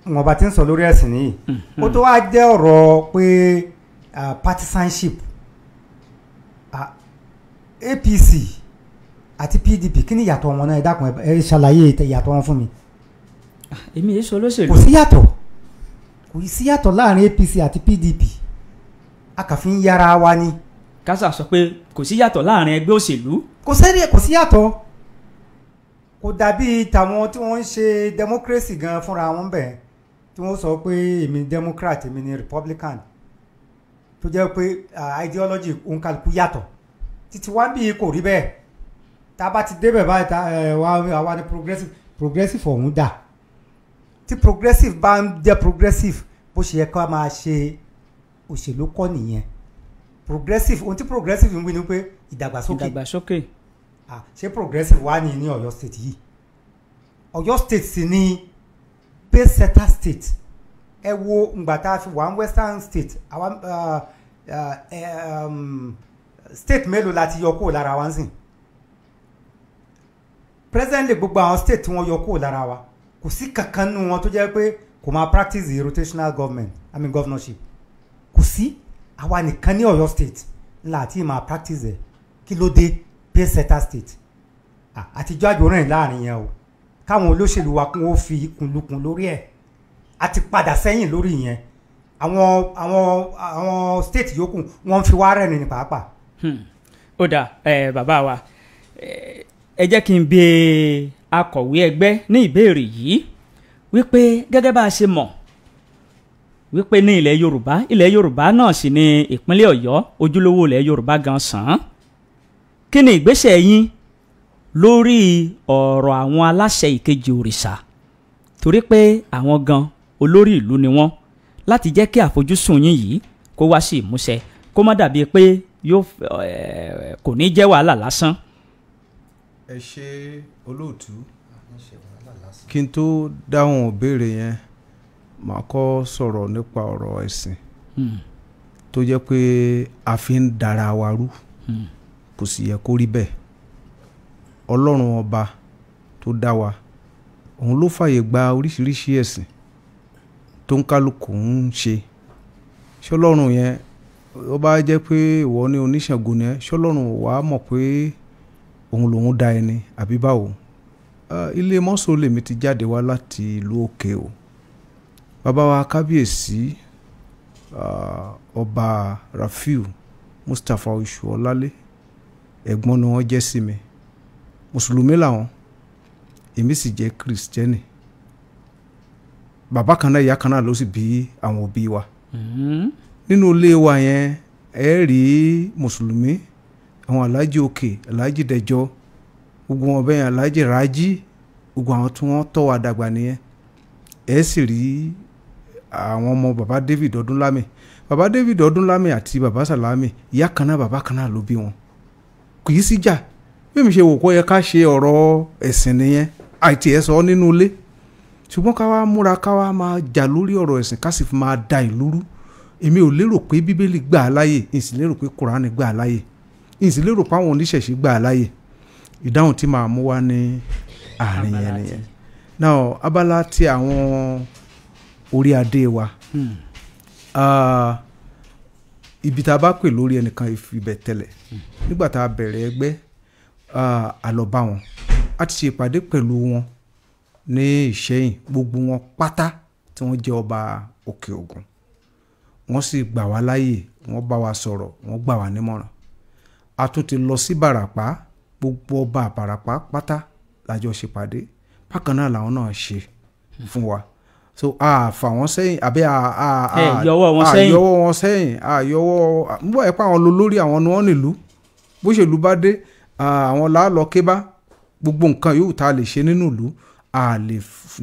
wọn bá ti ń sọ lórí ẹ̀sìn nìyí. Ó tó wá jẹ́ ọ̀rọ̀ pé partisanship, APC àti PDP, kí ni ìyàtọ̀ wọn náà? Ẹ dákun ẹ ṣàlàyé ìyàtọ̀ wọn fún mi. Èmi yìí sọ lóṣèlú. Kò sí yàtọ̀, kò sí yàtọ̀ láàrin APC àti PDP, a kà fi ń yára wa ni. Kásà sọ pé kò sí yàtọ̀ láàrin ẹgbẹ́ òṣèlú. Kò sí yàtọ̀, Kò dàbí tàwọn tí wọ́n ń ṣe democracy gan fúnra wọn bẹ́ẹ̀, tí wọ́n sọ pé èmi democrat, èmi ni republican, tó jẹ́ pé ideology òǹkàlùkù yàtọ̀. Títí wá bí kò rí bẹ́ẹ̀. Tá a bá ti débẹ̀ báyìí, àwa ni progressive. Progressive ọ̀hún dà? Tí progressive bá ń jẹ́ progressive, bó ṣe yẹ ká máa ṣe òṣèlú kọ́ nìyẹn. Progressive, ohun tí progressive ń wí ni pé ìdàgbàsókè. Ìdàgbàsókè. Ṣé progressive wà ní Ọ̀yọ́ state yìí? Ọ̀yọ́ state sì ni pacesetter state. Ẹ wo ngbà tá a fi wà ní western state, àwa state mélòó la ti yọ kúrò lára wa ń sìn? Presently, gbogbo àwọn state tí wọ́n yọ kúrò lára wa, kò sí kankan nínú wọn tó jẹ́ pé kò máa practice the rotational government, I mean governorship. Kò sí. Àwa nìkan ní Ọ̀yọ́ state ńlá àti máa practice ẹ̀. Kí ló dé? Pacesetter state. Àtijọ́ àjòrìn láàrin yẹn o, káwọn olóṣèlú wa kún ó fi ikùnlukùn lórí ẹ̀. A ti padà sẹ́yìn lórí yẹn. Àwọn state yòókù, wọ́n ń fi wá rẹ́rìn ní pàápàá. Ó dà, ẹ bàbá wa, ẹ jẹ́ kí n bi akọ̀wé ẹgbẹ́ ní ìbéèrè yìí wípé gẹ́gẹ́ bá a ṣe mọ̀ wípé ní ilẹ̀ Yorùbá, ilẹ̀ Yorùbá náà sì ní ìpínlẹ̀ Ọ̀yọ́, ojúlówó ilẹ̀ Yorùbá gan sàn án, kí ni ìgbésẹ̀ yín lórí ọ̀rọ̀ àwọn aláṣẹ ìkejì òrìṣà, torí pé àwọn gan olórí ìlú ni wọ́n, láti jẹ́ kí àfojúsùn yín yìí kó wá sí ìmúṣẹ, kó má dàbí pé yóò kò ní jẹ́ wàhálà lásán? Ẹ ṣe, olóòtú. Kí n tó dáhùn ìbéèrè yẹn, màá kọ́ sọ̀rọ̀ nípa ọ̀rọ̀ ẹ̀sìn tó jẹ́ pé a fi ń dara wa rú. Kò sì yẹ kó rí bẹ́ẹ̀. Ọlọ́run Ọba tó dá wa, òun ló fàyè gba oríṣiríṣi ẹ̀sìn tó ń kálukú ń ṣe. Ṣọlọ́run yẹn, ó bá jẹ́ pé ìwọ ní oníṣègùn ni ẹ́, ṣọlọ́run wàá mọ̀ pé òun lòun dá ẹni àbí báwo? Ilé mọ́sọ̀ lèmi ti jáde wá láti ìlú òkè o. Bàbá wa kábíyèsí, Ọba Rafiu Mustapha Oṣuọlálé, ẹ̀gbọ́n ni wọ́n jẹ́ sí mi. Mùsùlùmí làwọn, èmi sì jẹ́ kìrìsìtẹ́nì. Bàbá kan náà, ìyá kan náà ló sì bí àwọn òbí wa. Nínú ilé wa yẹn, ẹ rí mùsùlùmí, àwọn aláàjì òkè, aláàjì dẹjọ, gbogbo wọn bẹ́ẹ̀, aláàjì rájí, gbogbo àwọn tí wọ́n tọ́ wa dàgbà nìyẹn. Ẹ sì rí àwọn ọmọ bàbá David Ọdúnlámì. Bàbá David Ọdúnlámì àti bàbá Sàlámì, ìyá kan náà, bàbá kan náà ló bí wọn. Kì í sí jà. Bí mi ṣe wò kó yẹ ká ṣe ọ̀rọ̀ ẹ̀sìn nìyẹn, àìtí ẹ̀ sọ nínú ilé, ṣùgbọ́n ká wá múra, ká wá máa jà lórí ọ̀rọ̀ ẹ̀sìn, ká sì fi máa da ìlú rú, èmi ò lérò pé Bíbélì gbà á láàyè, n sì lérò pé Kùránì gbà á láàyè, n sì lérò pé àwọn oníṣẹ̀ṣe gbà á láàyè. Ìdáhùn tí màá mú wá ní àárín yẹn nìyẹn. Now, abala ti àwọn orí adé wa, ibi tá a bá pè lórí ẹnìkan ìfibẹ̀ tẹ́lẹ̀. Nígbà tá a bẹ̀rẹ̀ ẹgbẹ́, a lọ bá wọn, a ti ṣe ìpàdé pẹ̀lú wọn ní Ìṣẹ́yìn, gbogbo wọn pátá tí wọ́n jẹ́ ọba Òkè Ògùn. Wọ́n sì gbà wá láàyè, wọ́n bá wa sọ̀rọ̀, wọ́n gbà wá nímọ̀ràn. A tún ti lọ sí Bàràpá, gbogbo ọba Àbàràpá pátá la jọ ṣèpàdé. Bákan náà làwọn náà ṣe fún wa. So a fà wọ́n sẹ́yìn àbí a yọwọ́ wọn sẹ́yìn? Yọwọ́ wọn sẹ́yìn, a yọwọ́ ń bọ̀ ẹ́ pa àwọn lórí, àwọn ni wọ́n nílùú. Bó ṣèlú bá dé, àwọn làálọ̀ ké bá gbogbo nǹkan yòówù tá a lè ṣe nínú ìlú, a lè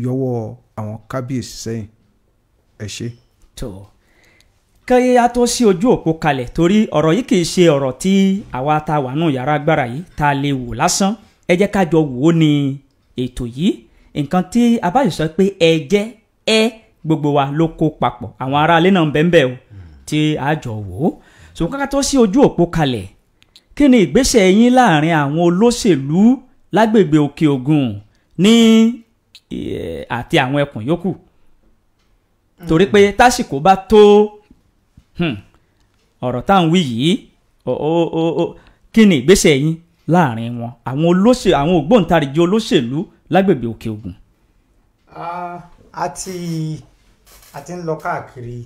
yọwọ́ àwọn kábíyèsí sẹ́yìn. Ẹ ṣé. Tó kí a tó sí ojú òpó kalẹ̀, torí ọ̀rọ̀ yìí kì í ṣe ọ̀rọ̀ tí àwa ta wà nù yàrá agbára yìí ta lè wò lásán. Ẹ jẹ́ ká jọ wò ó ní ètò yìí. Nǹkan tí a bá yìí sọ pé ẹ jẹ́ ẹ gbogbo wa ló kó papọ̀, àwọn aráalé náà ń bẹ́ẹ̀ bẹ́ẹ̀ o tí a jọ wò ó. Ṣùgbọ́n ká tó sí ojú òpó kalẹ̀, kí ni ìgbésẹ̀ yín láàrin àwọn olóṣèlú lágbègbè Òkè Ògùn ní àti àwọn ẹkùn yòókù? Torí pé tásìkò bá tó, ọ̀rọ̀ tá à ń wí yìí, kí ni ìgbésẹ̀ yín láàrin wọn, àwọn olóṣèlú, àwọn ògbóǹtarìgì olóṣèlú lágbègbè Òkè Ògùn? A ti ń lọ káàkiri,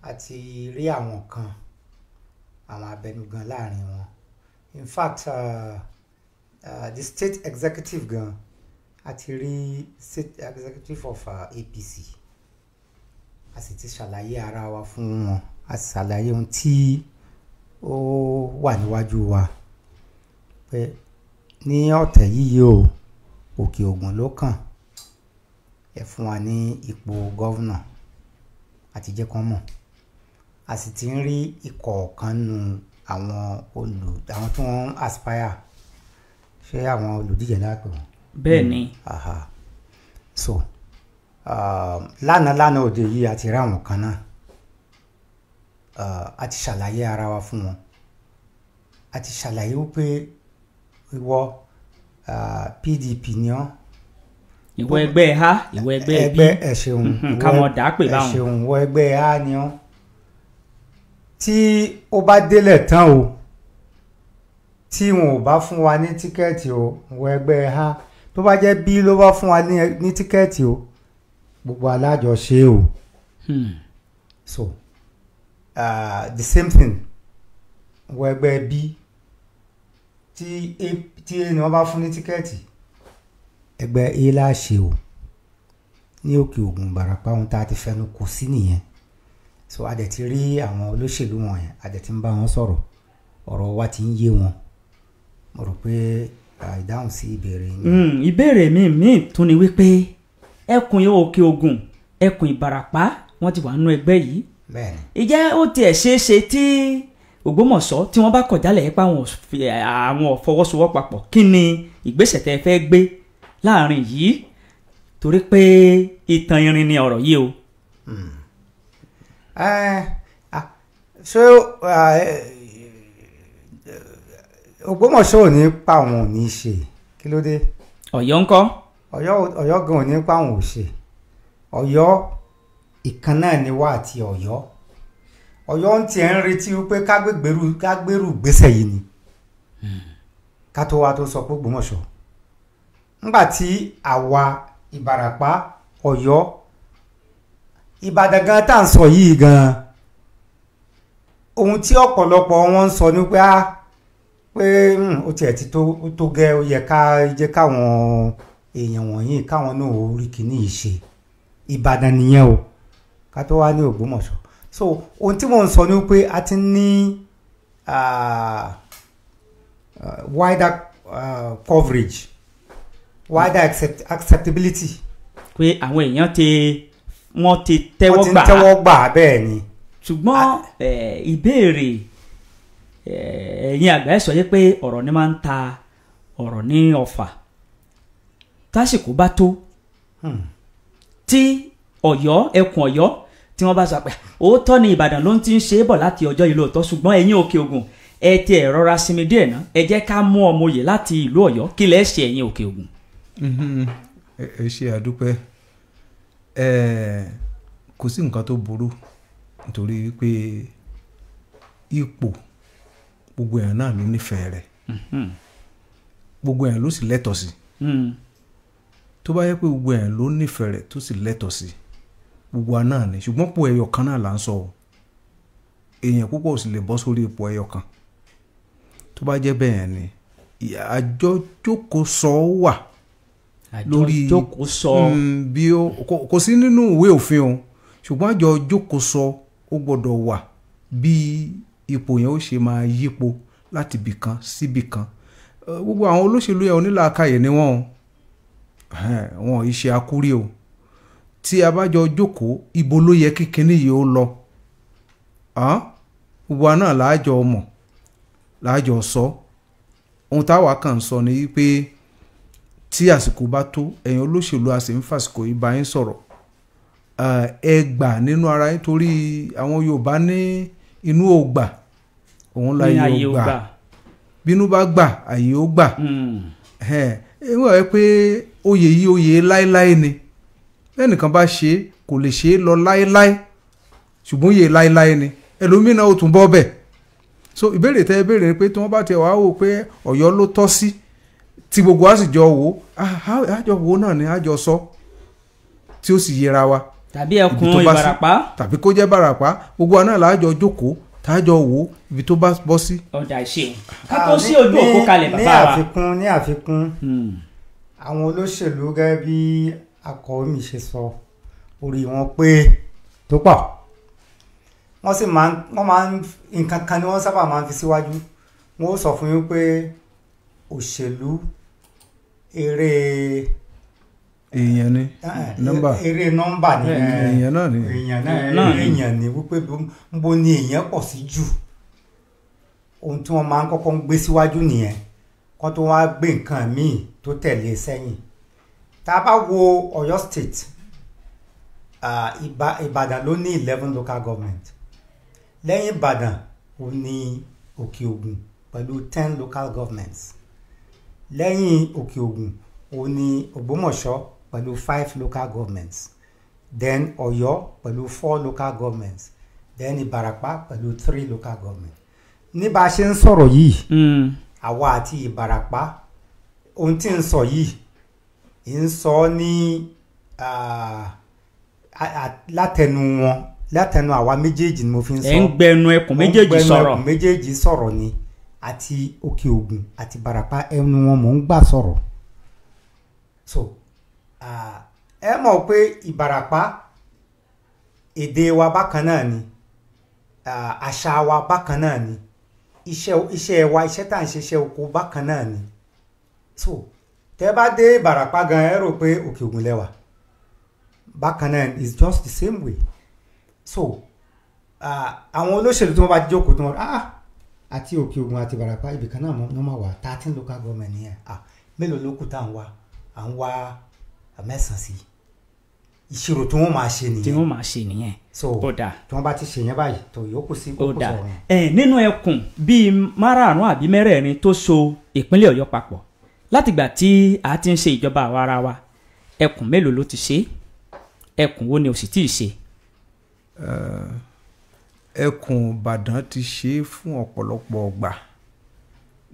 a ti rí àwọn kan, àwọn abẹnugan láàrin wọn. In fact, The state executive gan, a ti rí state executive of APC, a sì ti ṣàlàyé ara wa fún wọn, a sì ṣàlàyé ohun tí ó wà níwájú wa pé ní ọ̀tẹ̀ yìí o, Òkè Ògùn ló kàn, ẹ fún wa ní ipò gọ́vnà, àti jẹ́ kán mọ̀. A sì ti ń rí ìkọ̀ọ̀kan nu àwọn àwọn tí wọ́n aspire, ṣé àwọn olùdíje lápẹ̀ wọn. Bẹ́ẹ̀ ni. Aha. So lánàá òde yìí a ti rí àwọn kan náà, a ti ṣàlàyé ara wa fún wọn, a ti ṣàlàyé wípé ìwọ PDP ni ọ́, ìwọ ẹgbẹ́ A, ìwọ ẹgbẹ́ B, ẹ ṣeun, káwọn dà á pè báwọn, ẹ ṣeun, ìwọ ẹgbẹ́ A ni ọ́. Tí ó bá délẹ̀ tán o, tí wọn ò bá fún wa ní tíkẹ́ẹ̀tì o, ìwọ ẹgbẹ́ A, tó bá jẹ́ B ló bá fún wa ní tíkẹ́ẹ̀tì o, gbogbo alájọṣe o. So the same thing, ìwọ ẹgbẹ́ B, tí A ni wọ́n bá fún ní tíkẹ́ẹ̀tì, ẹgbẹ́ A la ṣe o ní Òkè Ògùn Ìbàràpá. Ohun tá a ti fẹnu kò sí nìyẹn. So a dẹ̀ ti rí àwọn olóṣèlú wọn yẹn, a dẹ̀ ti ń bá wọn sọ̀rọ̀, ọ̀rọ̀ wa ti ń yé wọn. Mo rò pé ìdáhùn sí ìbéèrè yín. Ìbéèrè mi tún ni wípé ẹkùn Òkè Ògùn, ẹkùn Ìbàràpá, wọ́n ti wà nínú ẹgbẹ́ yìí. Bẹ́ẹ̀ni. Ìjẹ́ ó tiẹ̀ ṣeé ṣe tí Ògbómọ̀ṣọ́ tí wọ́n bá kọ̀ jálẹ̀ pa àwọn fọwọ́sowọ́papọ̀, kí ni ìgbésẹ̀ tẹ́ fẹ́ gbé láàrin yìí? Torí pé ìtàn irin ni ọ̀rọ̀ yìí o. Ṣé Ògbómọ̀ṣọ́ ò ní pa àwọn ò ní ṣe, kí ló dé? Ọ̀yọ́ ńkọ́? Ọ̀yọ́ gan ò ní pa àwọn ò ṣe. Ọ̀yọ́ ìkan náà ni wá àti Ọ̀yọ́. Ọ̀yọ́ ń tiẹ̀ ń retí wípé kágbérù gbèsè yìí ni ká tó wá tó sọ pé Ògbómọ̀ṣọ́. Ńgbà tí àwa Ìbàràpá, Ọ̀yọ́, Ìbàdàn gan tá à ń sọ yìí gan, ohun tí ọ̀pọ̀lọpọ̀ wọn ń sọ ni pé pé ó tiẹ̀ ti tó gẹ́, ó yẹ ká jẹ́ káwọn èèyàn wọ̀nyí káwọn náà ó rí kíní yìí ṣe. Ìbàdàn nìyẹn o, ká tó wá ní Ògbómọ̀ṣọ́. So ohun tí mò ń sọ ni pé a ti ní wider coverage, wider acceptability. Pé àwọn èèyàn ti wọ́n ti tẹ́wọ́ gbà. Wọ́n ti tẹ́wọ́ gbà, bẹ́ẹ̀ ni. Ṣùgbọ́n ìbéèrè ẹ̀yin àgbà ẹ̀ sọ yé pé ọ̀rọ̀ ni máa ń ta ọ̀rọ̀ ní ọfà. Tásìkò bá tó tí Ọ̀yọ́, ẹkùn Ọ̀yọ́ tí wọ́n bá sọ pé òótọ́ ni Ìbàdàn ló ń ti ń ṣe é bọ̀ láti ọjọ́ yìí lóòótọ́, ṣùgbọ́n ẹ̀yin Òkè Ògùn ẹ ti ẹ̀ rọra sinmi díẹ̀ ná, ẹ jẹ́ ká mú ọmọ oyè láti ìlú Ọ̀yọ́, kí lẹ ṣe ẹ̀yin Òkè Ògùn? Ẹ ṣe àdúpẹ́. Kò sí nǹkan tó burú nítorí wípé ipò gbogbo èèyàn náà ló nífẹ̀ẹ́ rẹ̀, gbogbo èèyàn ló sì lẹ́tọ̀ọ́ sí. Tó bá yẹ pé gbogbo èèyàn ló nífẹ̀ẹ́ rẹ̀ tó sì lẹ́tọ̀ọ́ sí, gbogbo wa náà ni. Ṣùgbọ́n ipò ẹyọ kan náà là ń sọ o, èèyàn púpọ̀ ò sì lè bọ́ sórí ipò ẹyọ kan. Tó bá jẹ́ bẹ́ẹ̀ ni àjọ jókòó sọ wà lórí bí ó kò sí nínú ìwé òfin o, ṣùgbọ́n àjọ jókòó sọ ó gbọ́dọ̀ wà bí ipò yẹn ó ṣe máa yípo láti ibìkan síbì kan. Gbogbo àwọn olóṣèlú yẹn onílàákàyè ni wọ́n o, wọn ì ṣe akúrí o. Tí a bá jọ jókòó, ibo ló yẹ kí kinní yìí ó lọ, gbogbo wa náà láàjọ mọ̀, láàjọ sọ. Ohun táwa kàn ń sọ ni pé tí àsìkò bá tó, ẹ̀yin olóṣèlú a sì ń fàsìkò yìí bá yín sọ̀rọ̀, ẹ gbà nínú ara yín, torí àwọn Yorùbá ní inú ò gbà òun la yóò gbà, bínú bá gbà àyè ó gbà. Ẹ wọ́n rẹ pé oyè yìí oyè láéláé ni, lẹ́nìkan bá ṣe é kò lè ṣe é lọ láéláé, ṣùgbọ́n oyè láéláé ni, ẹlòmíràn ó tún bọ́ bẹ̀. So ìbéèrè tẹ́ ẹ béèrè ni pé tí wọ́n bá tiẹ̀ wá wò pé Ọ̀yọ́ ló tọ́ sí, tí gbogbo wa sì jọ wò àjọ wò náà ni àjọ sọ tí ó sì yẹra wa. Tàbí ẹkùn Ìbàràpá, tàbí kó jẹ́ Ìbàràpá, gbogbo wa náà láàjọ jókòó Tájọ wo ibi tó bá bọ́ sí. Ọ̀dà ìṣe ká tó sí ojú òpó kalẹ̀ bàbá wa. Ní àfikún àwọn olóṣèlú gẹ́gẹ́ bí akọ̀wé mi ṣe sọ, orí wọn pé tó pọ̀, wọ́n sì máa ń nǹkan kan ni wọ́n sábà máa ń fi síwájú. Wọ́n ó sọ fún yín pé òṣèlú eré èèyàn ni nọ́mbà, eré nọ́mbà ni, èèyàn náà ni, èèyàn ni wípé nbo ni èèyàn pọ̀ sí jù. Ohun tí wọ́n máa ń kọ́kọ́ ń gbé síwájú nìyẹn, kó tó wá gbé nǹkan míì tó tẹ̀lé sẹ́yìn. Tá a bá wo Ọ̀yọ́ state, Ìbàdàn ló ní 11 local government. Lẹ́yìn Ìbàdàn ó ní Òkè Ògùn pẹ̀lú 10 local governments. Lẹ́yìn Òkè Ògùn ó ní Ògbómọ̀ṣọ́ pẹ̀lú 5 local governments, then Ọ̀yọ́ pẹ̀lú 4 local governments, then Ìbàràpá pẹ̀lú 3 local governments. Ní bá a ṣe ń sọ̀rọ̀ yìí, àwa àti Ìbàràpá, ohun tí ń sọ yìí ń sọ ní látẹnu wọn, látẹnu àwa méjèèjì ni mo fi ń sọ. Ẹ ń gbẹnu ẹkùn méjèèjì sọ̀rọ̀. Ẹkùn méjèèjì sọ̀rọ̀ ni, àti Òkè Ògùn àti Ìbàràpá, ẹnu wọn mò ń gbà sọ̀rọ̀. So ẹ mọ̀ pé Ìbàràpá èdè wa bákan náà ni, àṣà wa bákan náà ni, iṣẹ́ wa, iṣẹ́ tá à ń ṣe, iṣẹ́ oko bákan náà ni. So tẹ́ bá dé Ìbàràpá gan, ẹ rò pé Òkè Ògùn lẹ́wà bákan náà, it's just the same way. So àwọn olóṣèlú tí wọ́n bá jókòó tí wọ́n àti Òkè Ògùn àti Ìbàràpá ibìkan náà wọ́n máa wà 13 local government nìyẹn. Mélòó ló kù tá à ń wá? À ń wá 9 sí. Ìṣirò tí wọ́n máa ṣe nìyẹn. Tí wọ́n máa ṣe nìyẹn. So tí wọ́n bá ti ṣe yẹn báyìí tó yòókù sí kókó sọ̀rọ̀. Ẹ nínú ẹkùn bíi 5 àbí 4 tó so ìpínlẹ̀ Ọ̀yọ́ papọ̀ látìgbà tí a ti ń ṣe ìjọba àwa ara wa, ẹkùn mélòó ló ti ṣe? Ẹkùn wo ni ò sì tíì ṣe? Ẹkùn Ìbàdàn ti ṣe fún ọ̀pọ̀lọpọ̀ ọgbà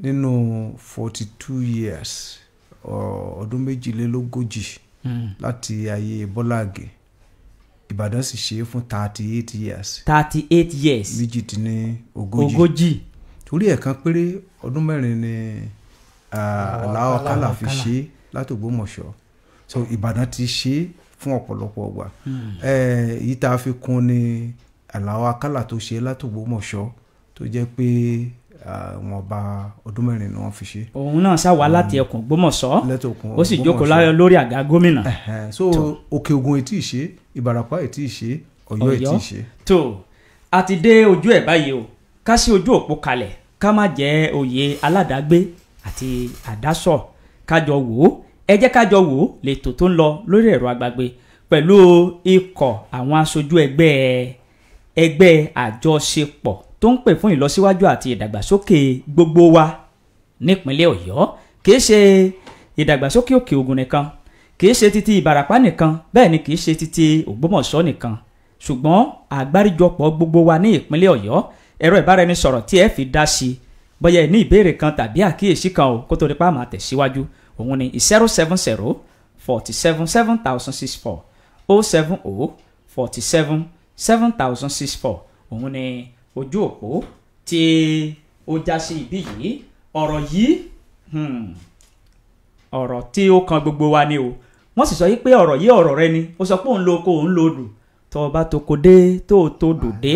nínú 42 years, ọdún 42 láti ayé Bọ́lá Àgè. Ìbàdàn sì ṣe fún 38 years. 38 years. 38. Torí ẹ̀kan péré ọdún 4 ni Àlàó Àkàlà fi ṣe láti Ògbómọ̀ṣọ́. So Ìbàdàn ti ṣe fún ọ̀pọ̀lọpọ̀ ọgbà. Èyí tá a fi kún ni Àlàó Àkàlà tó ṣe láti Ògbómọ̀ṣọ́, tó jẹ́ pé wọ́n bá ọdún 4 ni wọ́n fi ṣe. Òun náà ṣá wá láti ẹkùn Ògbómọ̀ṣọ́, ó sì jókòó láyọ̀ lórí àga gómìnà. So Òkè Ògùn ètí ìṣe, Ìbàràpá ètí ìṣe, Ọ̀yọ́ ètí ìṣe. Tó a ti dé ojú ẹ̀ báyìí o, ká sí ojú òpó kalẹ̀, ká má jẹ́ oyè aládàágbé àti àdásọ̀, kájọ wò ó. Ẹ jẹ́ kájọ wò ó lètò tó ń lọ lórí ẹ̀rọ agbàgbé pẹ̀lú ikọ̀ àwọn aṣojú ẹgbẹ́ àjọṣepọ̀ tó ń pè fún ìlọsíwájú àti ìdàgbàsókè gbogbo wa nípínlẹ̀ Ọ̀yọ́. Kìí ṣe ìdàgbàsókè Òkè Ògùn nìkan, kìí ṣe títí Ìbàràpá nìkan, bẹ́ẹ̀ ni kìí ṣe títí Ògbómọ̀ṣọ́ nìkan, ṣùgbọ́n àgbáríjọpọ̀ gbogbo wa ní ìpínlẹ̀ Ọ̀yọ́. Ẹ̀rọ ìbáraẹnisọ̀rọ̀ tí ẹ fi dá sí bóyá ẹ ní ìbéèrè kan tàbí àkíyèsí kan o, kó tó di pa máa tẹ̀síwájú, òun ni 070 47 7064 070 47 7064. Òun ni ojú òpó tí ó já sí ibí yìí. Ọ̀rọ̀ yìí, ọ̀rọ̀ tí ó kan gbogbo wa ni o. Wọ́n sì sọ yìí pé ọ̀rọ̀ yìí ọ̀rọ̀ rẹ ni. Ó sọ pé òun lo oko, òun lo odò. Tó o bá toko dé, tó o tó dò dé,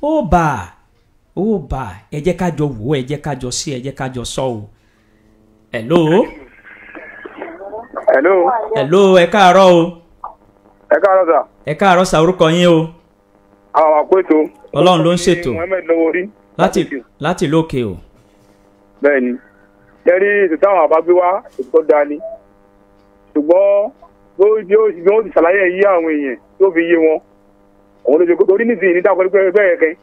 ó bà ẹ jẹ́ ká jọ wò ó, ẹ jẹ́ ká jọ sí, ẹ jẹ́ ká jọ sọ o. Hello. Hello. Hello, ẹ káàárọ̀ o. Ẹ káàárọ̀ sà. Ẹ káàárọ̀ sà, orúkọ yín o. Àwọn àpò ètò. Ọlọ́run ló ń ṣètò. Mohammed Lowori. Láti lókè o. Bẹ́ẹ̀ni, jẹ́rí ètò táwọn àbá gbé wá ètò tó dáa ni. Ṣùgbọ́n bí wọ́n ti ṣàlàyé yí àwọn èèyàn tó fi yé wọn. Òun ló ṣe torí nísìnyí ní dákọ̀ ẹgbẹ́ ẹ̀kẹ́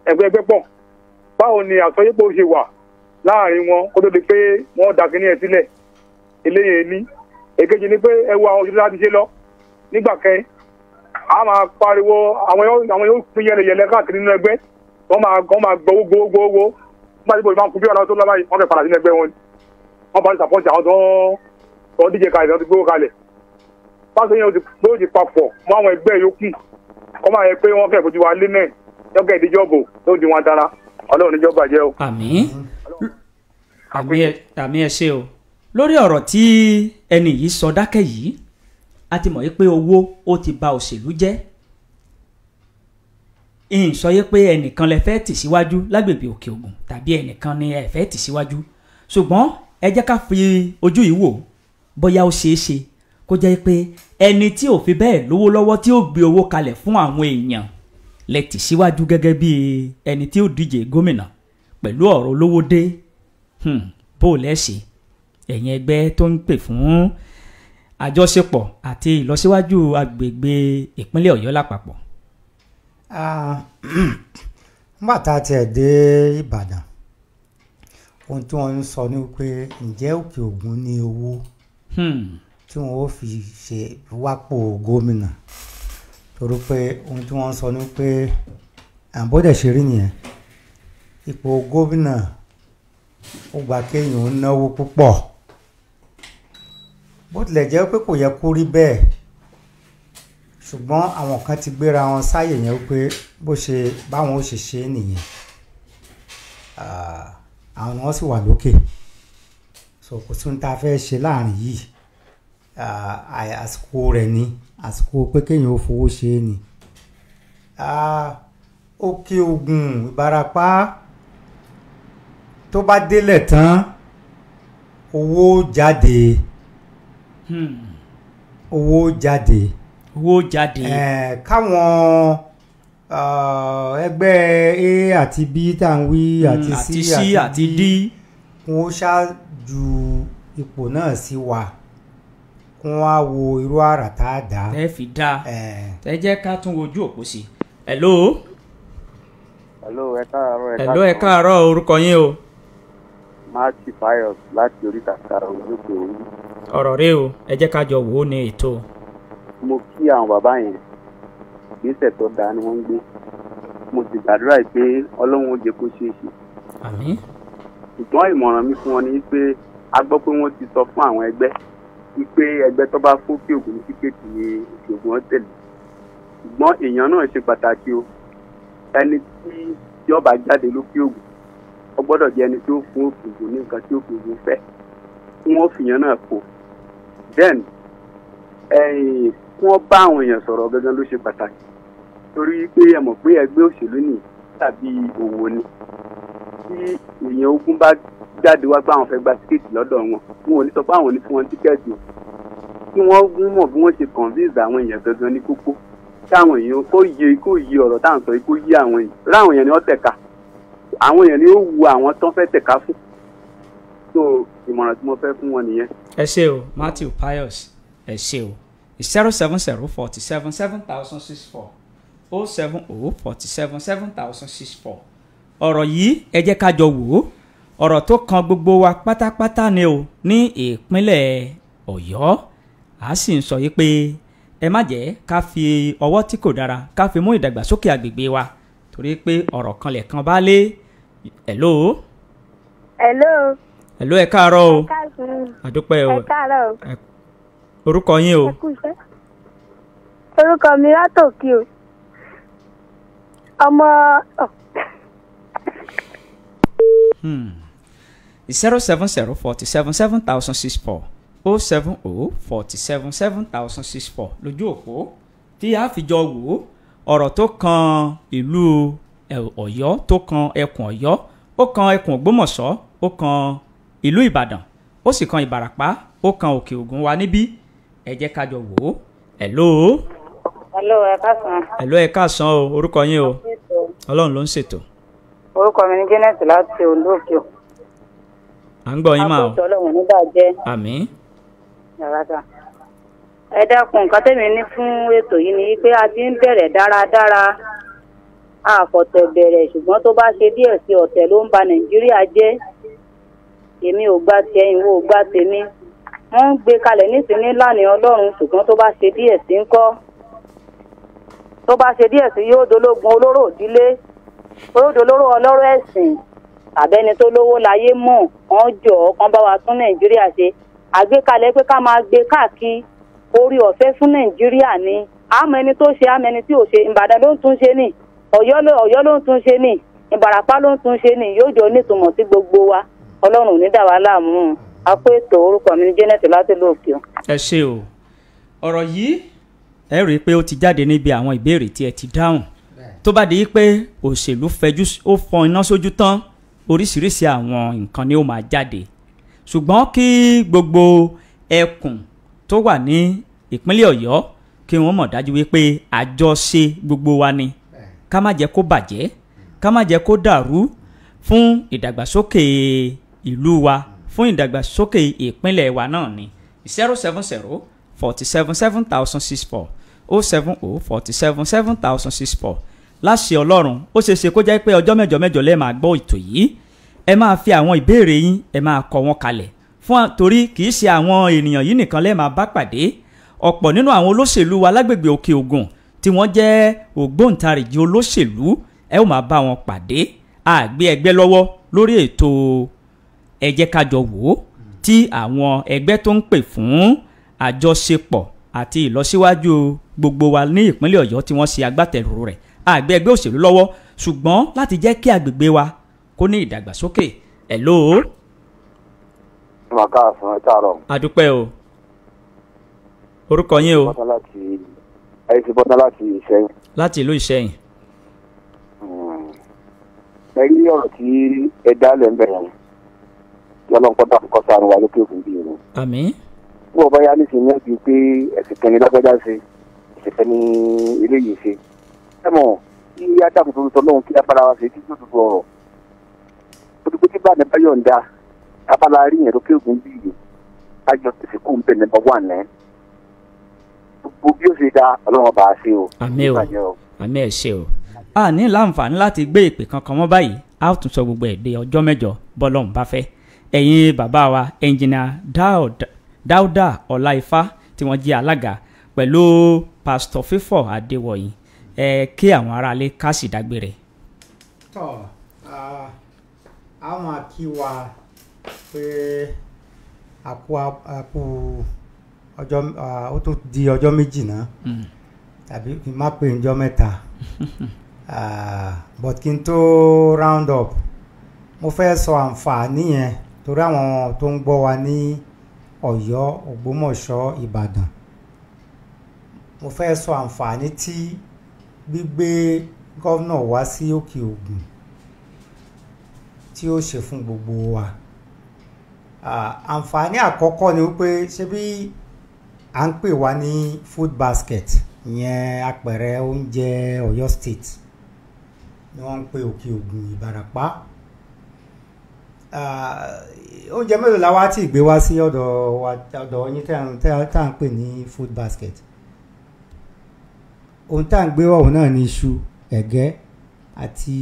ẹgbẹ́ ẹgbẹ́ pọ̀. Báwo ni àsọyépọ̀ ṣe wà láàrin wọn kó tó di pé wọ́n da kíní ẹ̀ sílẹ̀? Eléyìí ní. Èkejì ni pé ẹ wo àwọn òṣèlú láti ṣe lọ nígbà kẹ́ a máa pariwo àwọn yóò pín yẹlẹyẹlẹ káàkiri nínú ẹgbẹ́, wọ́n máa gbowó gbowó gbowó nígbà tí bòlùmá ń kú bí ọ̀nà tó lọ́ba yìí wọ́n fẹ́ padà sínú ẹgbẹ́ wọn ni wọ́n bá ń sàpọ́ǹtì àwọn tó ń díje kalẹ̀ tó ń gbowó kalẹ̀. Pásítọ̀ yẹn ó ti papọ̀ mọ́ àwọn ẹgbẹ́ yòókù kọ́ máa yẹ pé wọ́n fẹ́ fojú wa lé náà Jọ́kẹ́ ìdíjọ́bò tó di wọn dára. Ọlọ́run níjọ́ bàjẹ́ o. Àmín. Àmín, ẹ ṣé o. Lórí ọ̀rọ̀ tí ẹni yìí sọ dákẹ́ yìí, a ti mọ̀ pé owó ó ti ba òṣèlú jẹ́. Ìyìn sọ yé pé ẹnìkan lẹ fẹ́ tì síwájú lágbègbè Òkè Ògùn tàbí ẹnìkan ni ẹ fẹ́ tì síwájú. Ṣùgbọ́n ẹ jẹ́ ká fi ojú yìí wò bóyá ó ṣeé ṣe kó jẹ́ pé ẹni tí ò fi bẹ́ẹ̀ lówó lọ́wọ́ tí ó gbé owó kalẹ̀ fún àwọn èèyàn lẹ tì síwájú gẹ́gẹ́ bí ẹni tí ó díje gómìnà pẹ̀lú ọ̀rọ̀ olówó dé. Bó lẹ́ ṣe ẹ̀yin ẹgbẹ́ tó ń pè fún àjọṣepọ̀ àti ìlọsíwájú agbègbè ìpínlẹ̀ Ọ̀yọ́ lápapọ̀. Nígbà tá a tiẹ̀ dé Ìbàdàn, ohun tí wọ́n ń sọ ni pé ǹjẹ́ Òkè Ògùn ní owó tí wọ́n ó fi ṣe wápò gómìnà, torí pé ohun tí wọ́n ń sọ ni pé àbọ̀dẹ̀ ṣe rí nìyẹn, ipò gómìnà ó gba kéèyàn ó náwó púpọ̀, bó tilẹ̀ jẹ́ pé kò yẹ kó rí bẹ́ẹ̀, ṣùgbọ́n àwọn kan ti gbéra wọn sáyè yẹn pé bó ṣe báwọn ó ṣe ṣe é nìyẹn, àwọn wọn sì wà lókè, so kò sí ohun tá a fẹ́ ṣe láàrin yìí, àsìkò rẹ̀ ni, àsìkò pé kéèyàn ó fowó ṣe é ni. Òkè Ògùn Ìbàràpá tó bá délẹ̀ tán, owó jáde, owó jáde, owó jáde. Káwọn ẹgbẹ́ A àti B tá à ń wí àti C àti D kún ó ṣáájú ipò náà sí wa, kún á wo irú àrà tá a dá. Ẹ fi dá ẹ jẹ́ ká tún wojú òpó sí. Hello. Hello, ẹ káàárọ̀. Hello, ẹ káàárọ̀, orúkọ yín o. Matthew Pius láti oríta olóògbé orí. Ọ̀rọ̀ rẹ o, ẹ jẹ́ ká jọ wò ó ní ètò. Mo kí àwọn bàbá yẹn, ìgbésẹ̀ tó dáa ni wọ́n ń gbé. Mo sì gbàdúrà pé Ọlọ́run ó jẹ́ kó ṣeé ṣe. Àmín. Ṣùgbọ́n ìmọ̀ràn mi fún wọn ni pé a gbọ́ pé wọ́n ti sọ fún àwọn ẹgbẹ́ wípé ẹgbẹ́ tó bá fún Òkè Ògùn ní tíkẹ́ẹ̀tì ni Òkè Ògùn ó tẹ̀lé. Ṣùgbọ́n èèyàn náà ṣe pàtàkì o. Ẹni tí yóò bá jáde lókè Ògùn, ó gbọ́dọ̀ jẹ́ ẹni tí ó fún Òkè Ògùn ní nǹkan tí Òkè Ògùn fẹ́, kí wọ́n fìyàn náà kó. Then ẹ̀yìn kí wọ́n bá àwọn èèyàn sọ̀rọ̀ gangan ló ṣe pàtàkì, torí pé ẹ mọ̀ pé ẹgbẹ́ òṣèlú ni tàbí òwò ni. Tí èèyàn ogún bá jáde wá pé àwọn fẹ́ gba tíkẹ́ẹ̀tì lọ́dọ̀ wọn, wọn ò ní sọ pé àwọn ò ní fún wọn tíkẹ́ẹ̀tì o. Kí wọ́n mọ̀ bí wọ́n ṣe convince àwọn èèyàn gangan ní kókó, káwọn èèyàn kó yé ọ̀rọ̀ tá à ń sọ yìí kó yé àwọn èèyàn. Ráwọn èèyàn ni wọ́n tẹ̀ka, àwọn èèyàn ni ó wu àwọn tán fẹ́ tẹ̀ka fún. So ìmọ̀ràn tí mo fẹ́ fún wọn nìyẹn. Ẹ ṣé o, Matthew Pius, ẹ ṣé o. 070 47 7064 070 47 7064. Ọ̀rọ̀ yìí ẹ jẹ́ ká jọ wò ó, ọ̀rọ̀ tó kan gbogbo wa pátápátá ni o ní ìpínlẹ̀ Ọ̀yọ́. A sì ń sọ yìí pé ẹ má jẹ́ ká fi ọwọ́ tí kò dára ká fi mú ìdàgbàsókè àgbègbè wa, torí pé ọ̀rọ̀ kan lẹ̀kan bá lé. Hello. Hello. Hello, ẹ káàárọ̀ o. Àdúpẹ́ o. Ẹ káàárọ̀ o. Orúkọ yín o. Orúkọ mi látòkì o. Ọmọ. 070 47 7064 070 47 7064 lójú òpó tí a fi jọ wò ó. Ọ̀rọ̀ tó kan ìlú Ọ̀yọ́, tó kan ẹkùn Ọ̀yọ́, ó kan ẹkùn Ògbómọ̀ṣọ́, ó kan ìlú Ìbàdàn, ó sì kan Ìbàràpá, ó kan Òkè Ògùn wa níbí. Ẹ jẹ́ ká jọ wò ó. Hello. Hello, ẹ káàsán. Hello, ẹ káàsán o, orúkọ yín o. Ọlọ́run ló ń ṣètò. Orúkọ mi ni Janet láti Ondo Òkè. À ń gbọ́ yín máa o. Àkóso Ọlọ́run ní bàjẹ́. Àmín. Ẹ dákun, nǹkan tẹ́mi ní fún ètò yìí ni pé a ti ń bẹ̀rẹ̀ dáradára, a fọ̀tẹ̀ bẹ̀rẹ̀, ṣùgbọ́n tó bá ṣe díẹ̀ sí ọ̀tẹ̀ ló ń ba Nàìjíríà jẹ́. Èmi ò gbà tiẹ̀, ìwọ ò gbà tèmi. Wọ́n ń gbé kalẹ̀ nísìnyí lánàá Ọlọ́run, ṣùgbọ́n tó bá ṣe díẹ̀ sí ń kọ́, tó bá ṣe díẹ̀ sí yóò dológun olóró òdílé, yóò dolóró ọlọ́rọ̀ ẹ̀sìn, tàbẹ́ni tó lówó láyé mọ̀. Wọ́n jọ̀ ọ́ kán bá wa tún Nàìjíríà ṣe. Àgbékalẹ̀ pé ká máa gbé káàkiri orí ọ̀fẹ́ fún Nàìjíríà ni. Àmọ́ ẹni tó ṣe, àmọ́ ẹni tí ò ṣe. Ìbàdàn ló ń tún ṣe ní, Ọ̀yọ́ ló ń tún ṣe ní Ìbàràpá ló ń tún ṣe ní, yóò jọ nítumọ̀ sí gbogbo wa. Ọlọ́run ò ní dà wá láàmú. A pé ètò, orúkọ mi ní Janet láti ìlú Òkè. Ẹ ṣé o. Ọ̀rọ̀ yìí ẹ rí i pé ó ti jáde níbi àwọn ìbéèrè tí ẹ ti dáhùn. Tó bá di pé òṣèlú fẹjú, ó fọn iná sójú tán, oríṣiríṣi àwọn nǹkan ni ó máa jáde. Ṣùgbọ́n kí gbogbo ẹkùn tó wà ní ìpínlẹ̀ Ọ̀yọ́ kí wọ́n mọ̀ dájú wípé àjọṣe gbogbo wa ni, ká má jẹ́ kó bàjẹ́, ká má jẹ́ kó dàrú, fún ìdàgbàsókè ìlú wa, fún ìdàgbàsókè ìpínlẹ̀ wa náà ni. 070 47 7064 070 47 7064. Láṣẹ Ọlọ́run, ó ṣeé ṣe kó jẹ́ pé ọjọ́ mẹ́jọ mẹ́jọ lẹ́ẹ̀ máa gbọ́ ètò yìí. Ẹ máa fi àwọn ìbéèrè yín, ẹ máa kọ wọn kalẹ̀ fún, torí kì í ṣe àwọn ènìyàn yìí nìkan lẹ́ẹ̀ máa bá pàdé. Ọ̀pọ̀ nínú àwọn olóṣèlú wa lágbègbè Òkè Ògùn tí wọ́n jẹ́ ògbóǹtarìgì olóṣèlú, ẹ ó máa bá wọn pàdé. Àgbé ẹgbẹ́ lọ́wọ́ lórí ètò Ẹ jẹ́ ká jọ wò ó, tí àwọn ẹgbẹ́ tó ń pè fún àjọṣepọ̀ àti ìlọsíwájú gbogbo wa ní ìpínlẹ̀ Ọ̀yọ́ tí wọ́n ṣe agbátẹrù rẹ̀. Àgbé ẹgbẹ́ òṣèlú lọ́wọ́, ṣùgbọ́n láti jẹ́ kí agbègbè wa kó ní ìdàgbàsókè. Hello. Adúpẹ́ o. Orúkọ yín o. Bọ́lá láti Ìṣẹ́yìn. Láti ìlú Ìṣẹ́yìn. Ẹ rí ọ̀rọ̀ tí ẹ dálẹ̀ ń bẹ̀rẹ̀ kí Ọlọ́run kọ́ dàpọ̀ kọ́ ṣàánú wa lókè òkun bí irun. Àmín. Bí wọ́n bá yá nísìnyí náà bíi pé ẹ̀sìn kan ní lágbájá ṣe, ẹ̀sìn kan ní eléyìí ṣe. Ẹ mọ̀ kí á dàpọ̀ tó tọ́ lóhun kí á bára wa ṣe títí tó ọ̀rọ̀. Olùkọ́ tí bá nípa yọ̀ǹda abala rí yẹn lókè òkun bí yìí ayọ̀ tẹ̀sí kù ń bẹ̀ nọ́mbà wà náà. Gbogbo bí ó ṣe da Ọlọ́run bá a ṣe o. Àmín o, àmín, ẹ ṣé o. A ní láǹfààní láti gbé ìpè kankan mọ́ báyìí, a ó tún sọ gbogbo ẹ̀ dé ọjọ́ mẹ́jọ bọ́lọ́run bá fẹ́. Ẹ̀yin bàbá wa ẹnjìnà Dáúdà Ọláifá tí wọ́n jẹ́ alága pẹ̀lú pásítọ̀ Fífọ̀ Adéwọ̀yìn, ẹ kí àwọn aráalé ká sì dágbére. Tọ́ àwọn akí wa pé àkú ọjọ́, ó tó di ọjọ́ méjì náà tàbí kí n má pè ní ọjọ́ mẹ́ta, but kí n tó round up mo fẹ́ sọ àǹfààní yẹn torí àwọn tó ń gbọ́ wa ní Ọ̀yọ́, Ògbómọ̀ṣọ́, Ìbàdàn. Mo fẹ́ sọ àǹfààní tí gbígbé gómìnà wá sí Òkè Ògùn tí ó ṣe fún gbogbo wa. Àǹfààní àkọ́kọ́ ni wípé ṣé bí à ń pè wá ní food basket, ìyẹn apẹ̀rẹ̀ oúnjẹ Ọ̀yọ́ State ni wọ́n ń pè Òkè Ògùn, Ìbàràpá. Oúnjẹ mélòó la wá tí gbé wá sí ọ̀dọ̀ wa, ọ̀dọ̀ yín tá à ń pè ní food basket? Ohun tá à ń gbé wá òun náà ni iṣu, ẹ̀gẹ́ àti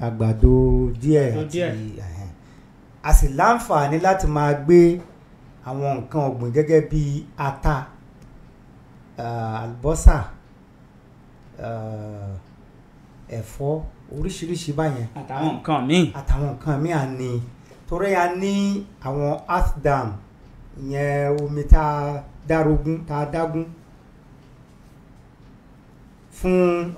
àgbàdo díẹ̀, àti a sì láǹfààní láti máa gbé àwọn nǹkan ọ̀gbìn gẹ́gẹ́ bí ata, àlùbọ́sà, ẹ̀fọ́ oríṣiríṣi báyẹn. Àtàwọn nǹkan míì. Àtàwọn nǹkan míì à ní, torí a ní àwọn earth dam, ìyẹn omi tá a dárógún, tá a dágún fún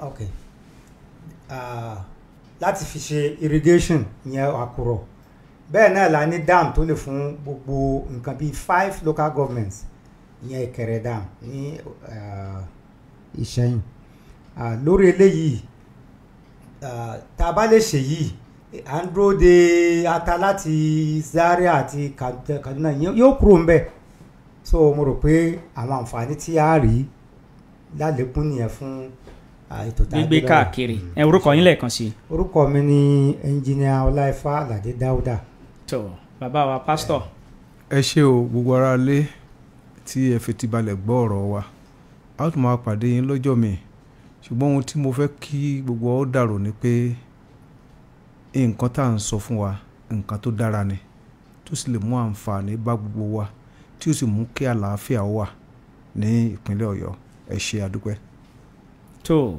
láti fi ṣe irrigation, ìyẹn àkùrọ̀. Bẹ́ẹ̀ náà la ní dam tó lè fún gbogbo nǹkan bíi 5 local governments, ìyẹn Ìkẹrẹ dam ní Ìṣẹ́yìn. Lórí eléyìí tá a bá lè ṣe yìí, à ń dúró de ata láti Zaria àti Kaduna, yóò kúrò ńbẹ̀. So mo rò pé àwọn àǹfààní tí a rí lálékún nìyẹn fún ètò tá a gbé káàkiri. Ẹ orúkọ yín lẹ́ẹ̀kan sí. Orúkọ mi ni ẹnjìnìà Ọláifá Àlàdé Dáúdà. Tó bàbá wa pásítọ̀. Ẹ ṣé o gbogbo ará lé tí ẹ fetí balẹ̀ gbọ́ ọ̀rọ̀ wa, a ó tún máa pàdé yín lọ́jọ́ mi. Ṣùgbọ́n ohun tí mo fẹ́ kí gbogbo ọ dàrò ni pé nǹkan tá à ń sọ fún wa, nǹkan tó dára ni, tó sì lè mú àǹfààní bá gbogbo wa, tí ó sì mú kí àlàáfíà wà ní ìpínlẹ̀ Ọ̀yọ́. Ẹ ṣé, àdúpẹ́. Tó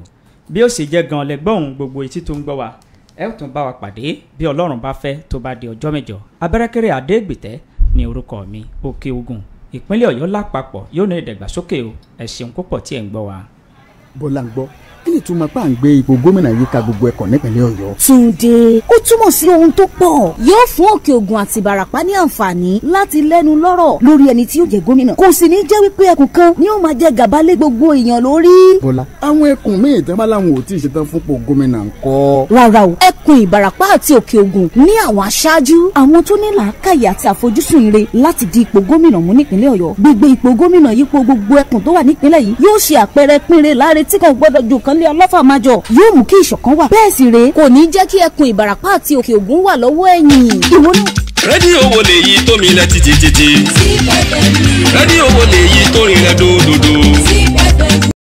bí ó sì jẹ́ gan lẹ́gbọ́n gbogbo etí tó ń gbọ́ wa, ẹ ó tún bá wa pàdé bí Ọlọ́run bá fẹ́ tó bá di ọjọ́ mẹ́jọ. Abẹ́rẹ́kẹ́rẹ́ Adégbìtẹ́ ní orúkọ mi. Òkè Ògùn ìpínlẹ̀ Ọ̀yọ́ lápapọ̀ yóò ní ìdàgbàsókè o. Ẹ ṣeun púpọ̀ tí ẹ̀ ń gbọ́ wa. Bọ́lá ń gbọ́. Kí ni ìtumọ̀ pà ń gbé ipò gómìnà yíká gbogbo ẹkùn nípìnlẹ̀ Ọ̀yọ́? Túndé, ó túmọ̀ sí ohun tó pọ̀. Yóò fún Òkè Ògùn àti Ìbàràpá ní àǹfààní láti lẹ́nu lọ́rọ̀ lórí ẹni tí yóò jẹ́ gómìnà. Kò sì ní jẹ́ wípé ẹkùn kan ni ó máa jẹ gàba lé gbogbo èèyàn lórí. Bọ́lá, àwọn ẹkùn míì tán bá láwọn ò tí ì ṣetán fúnpò gómìnà ńkọ́? Rárá o, ẹkùn Ìbàràpá àti Òkè Ògùn ní àwọn aṣáájú, àwọn tó ní làákàyè àti àfojúsùn ire láti di ipò gómìnà mú nípìnlẹ̀ Ọ̀yọ́. Gbígbé ipò gómìnà yípo gbogbo ẹkùn tó wà nípìnlẹ̀ yìí yóò ṣe àpẹẹrẹ pínre láre tí kò gbọdọ̀ ju kan lé ọlọ́fà máa jọ. Yóò mú kí ìṣọ̀kan wà. Bẹ́ẹ̀ sì rèé, kò ní jẹ́ kí ẹkùn Ìbàràpá àti Òkè Ògùn wà lọ́wọ́ ẹ̀yìn. Ìwọ náà. Rédíò wo lè yí tó mi lẹ títí títí? Rédíò wo lè yí tó rin rẹ dòdòdò?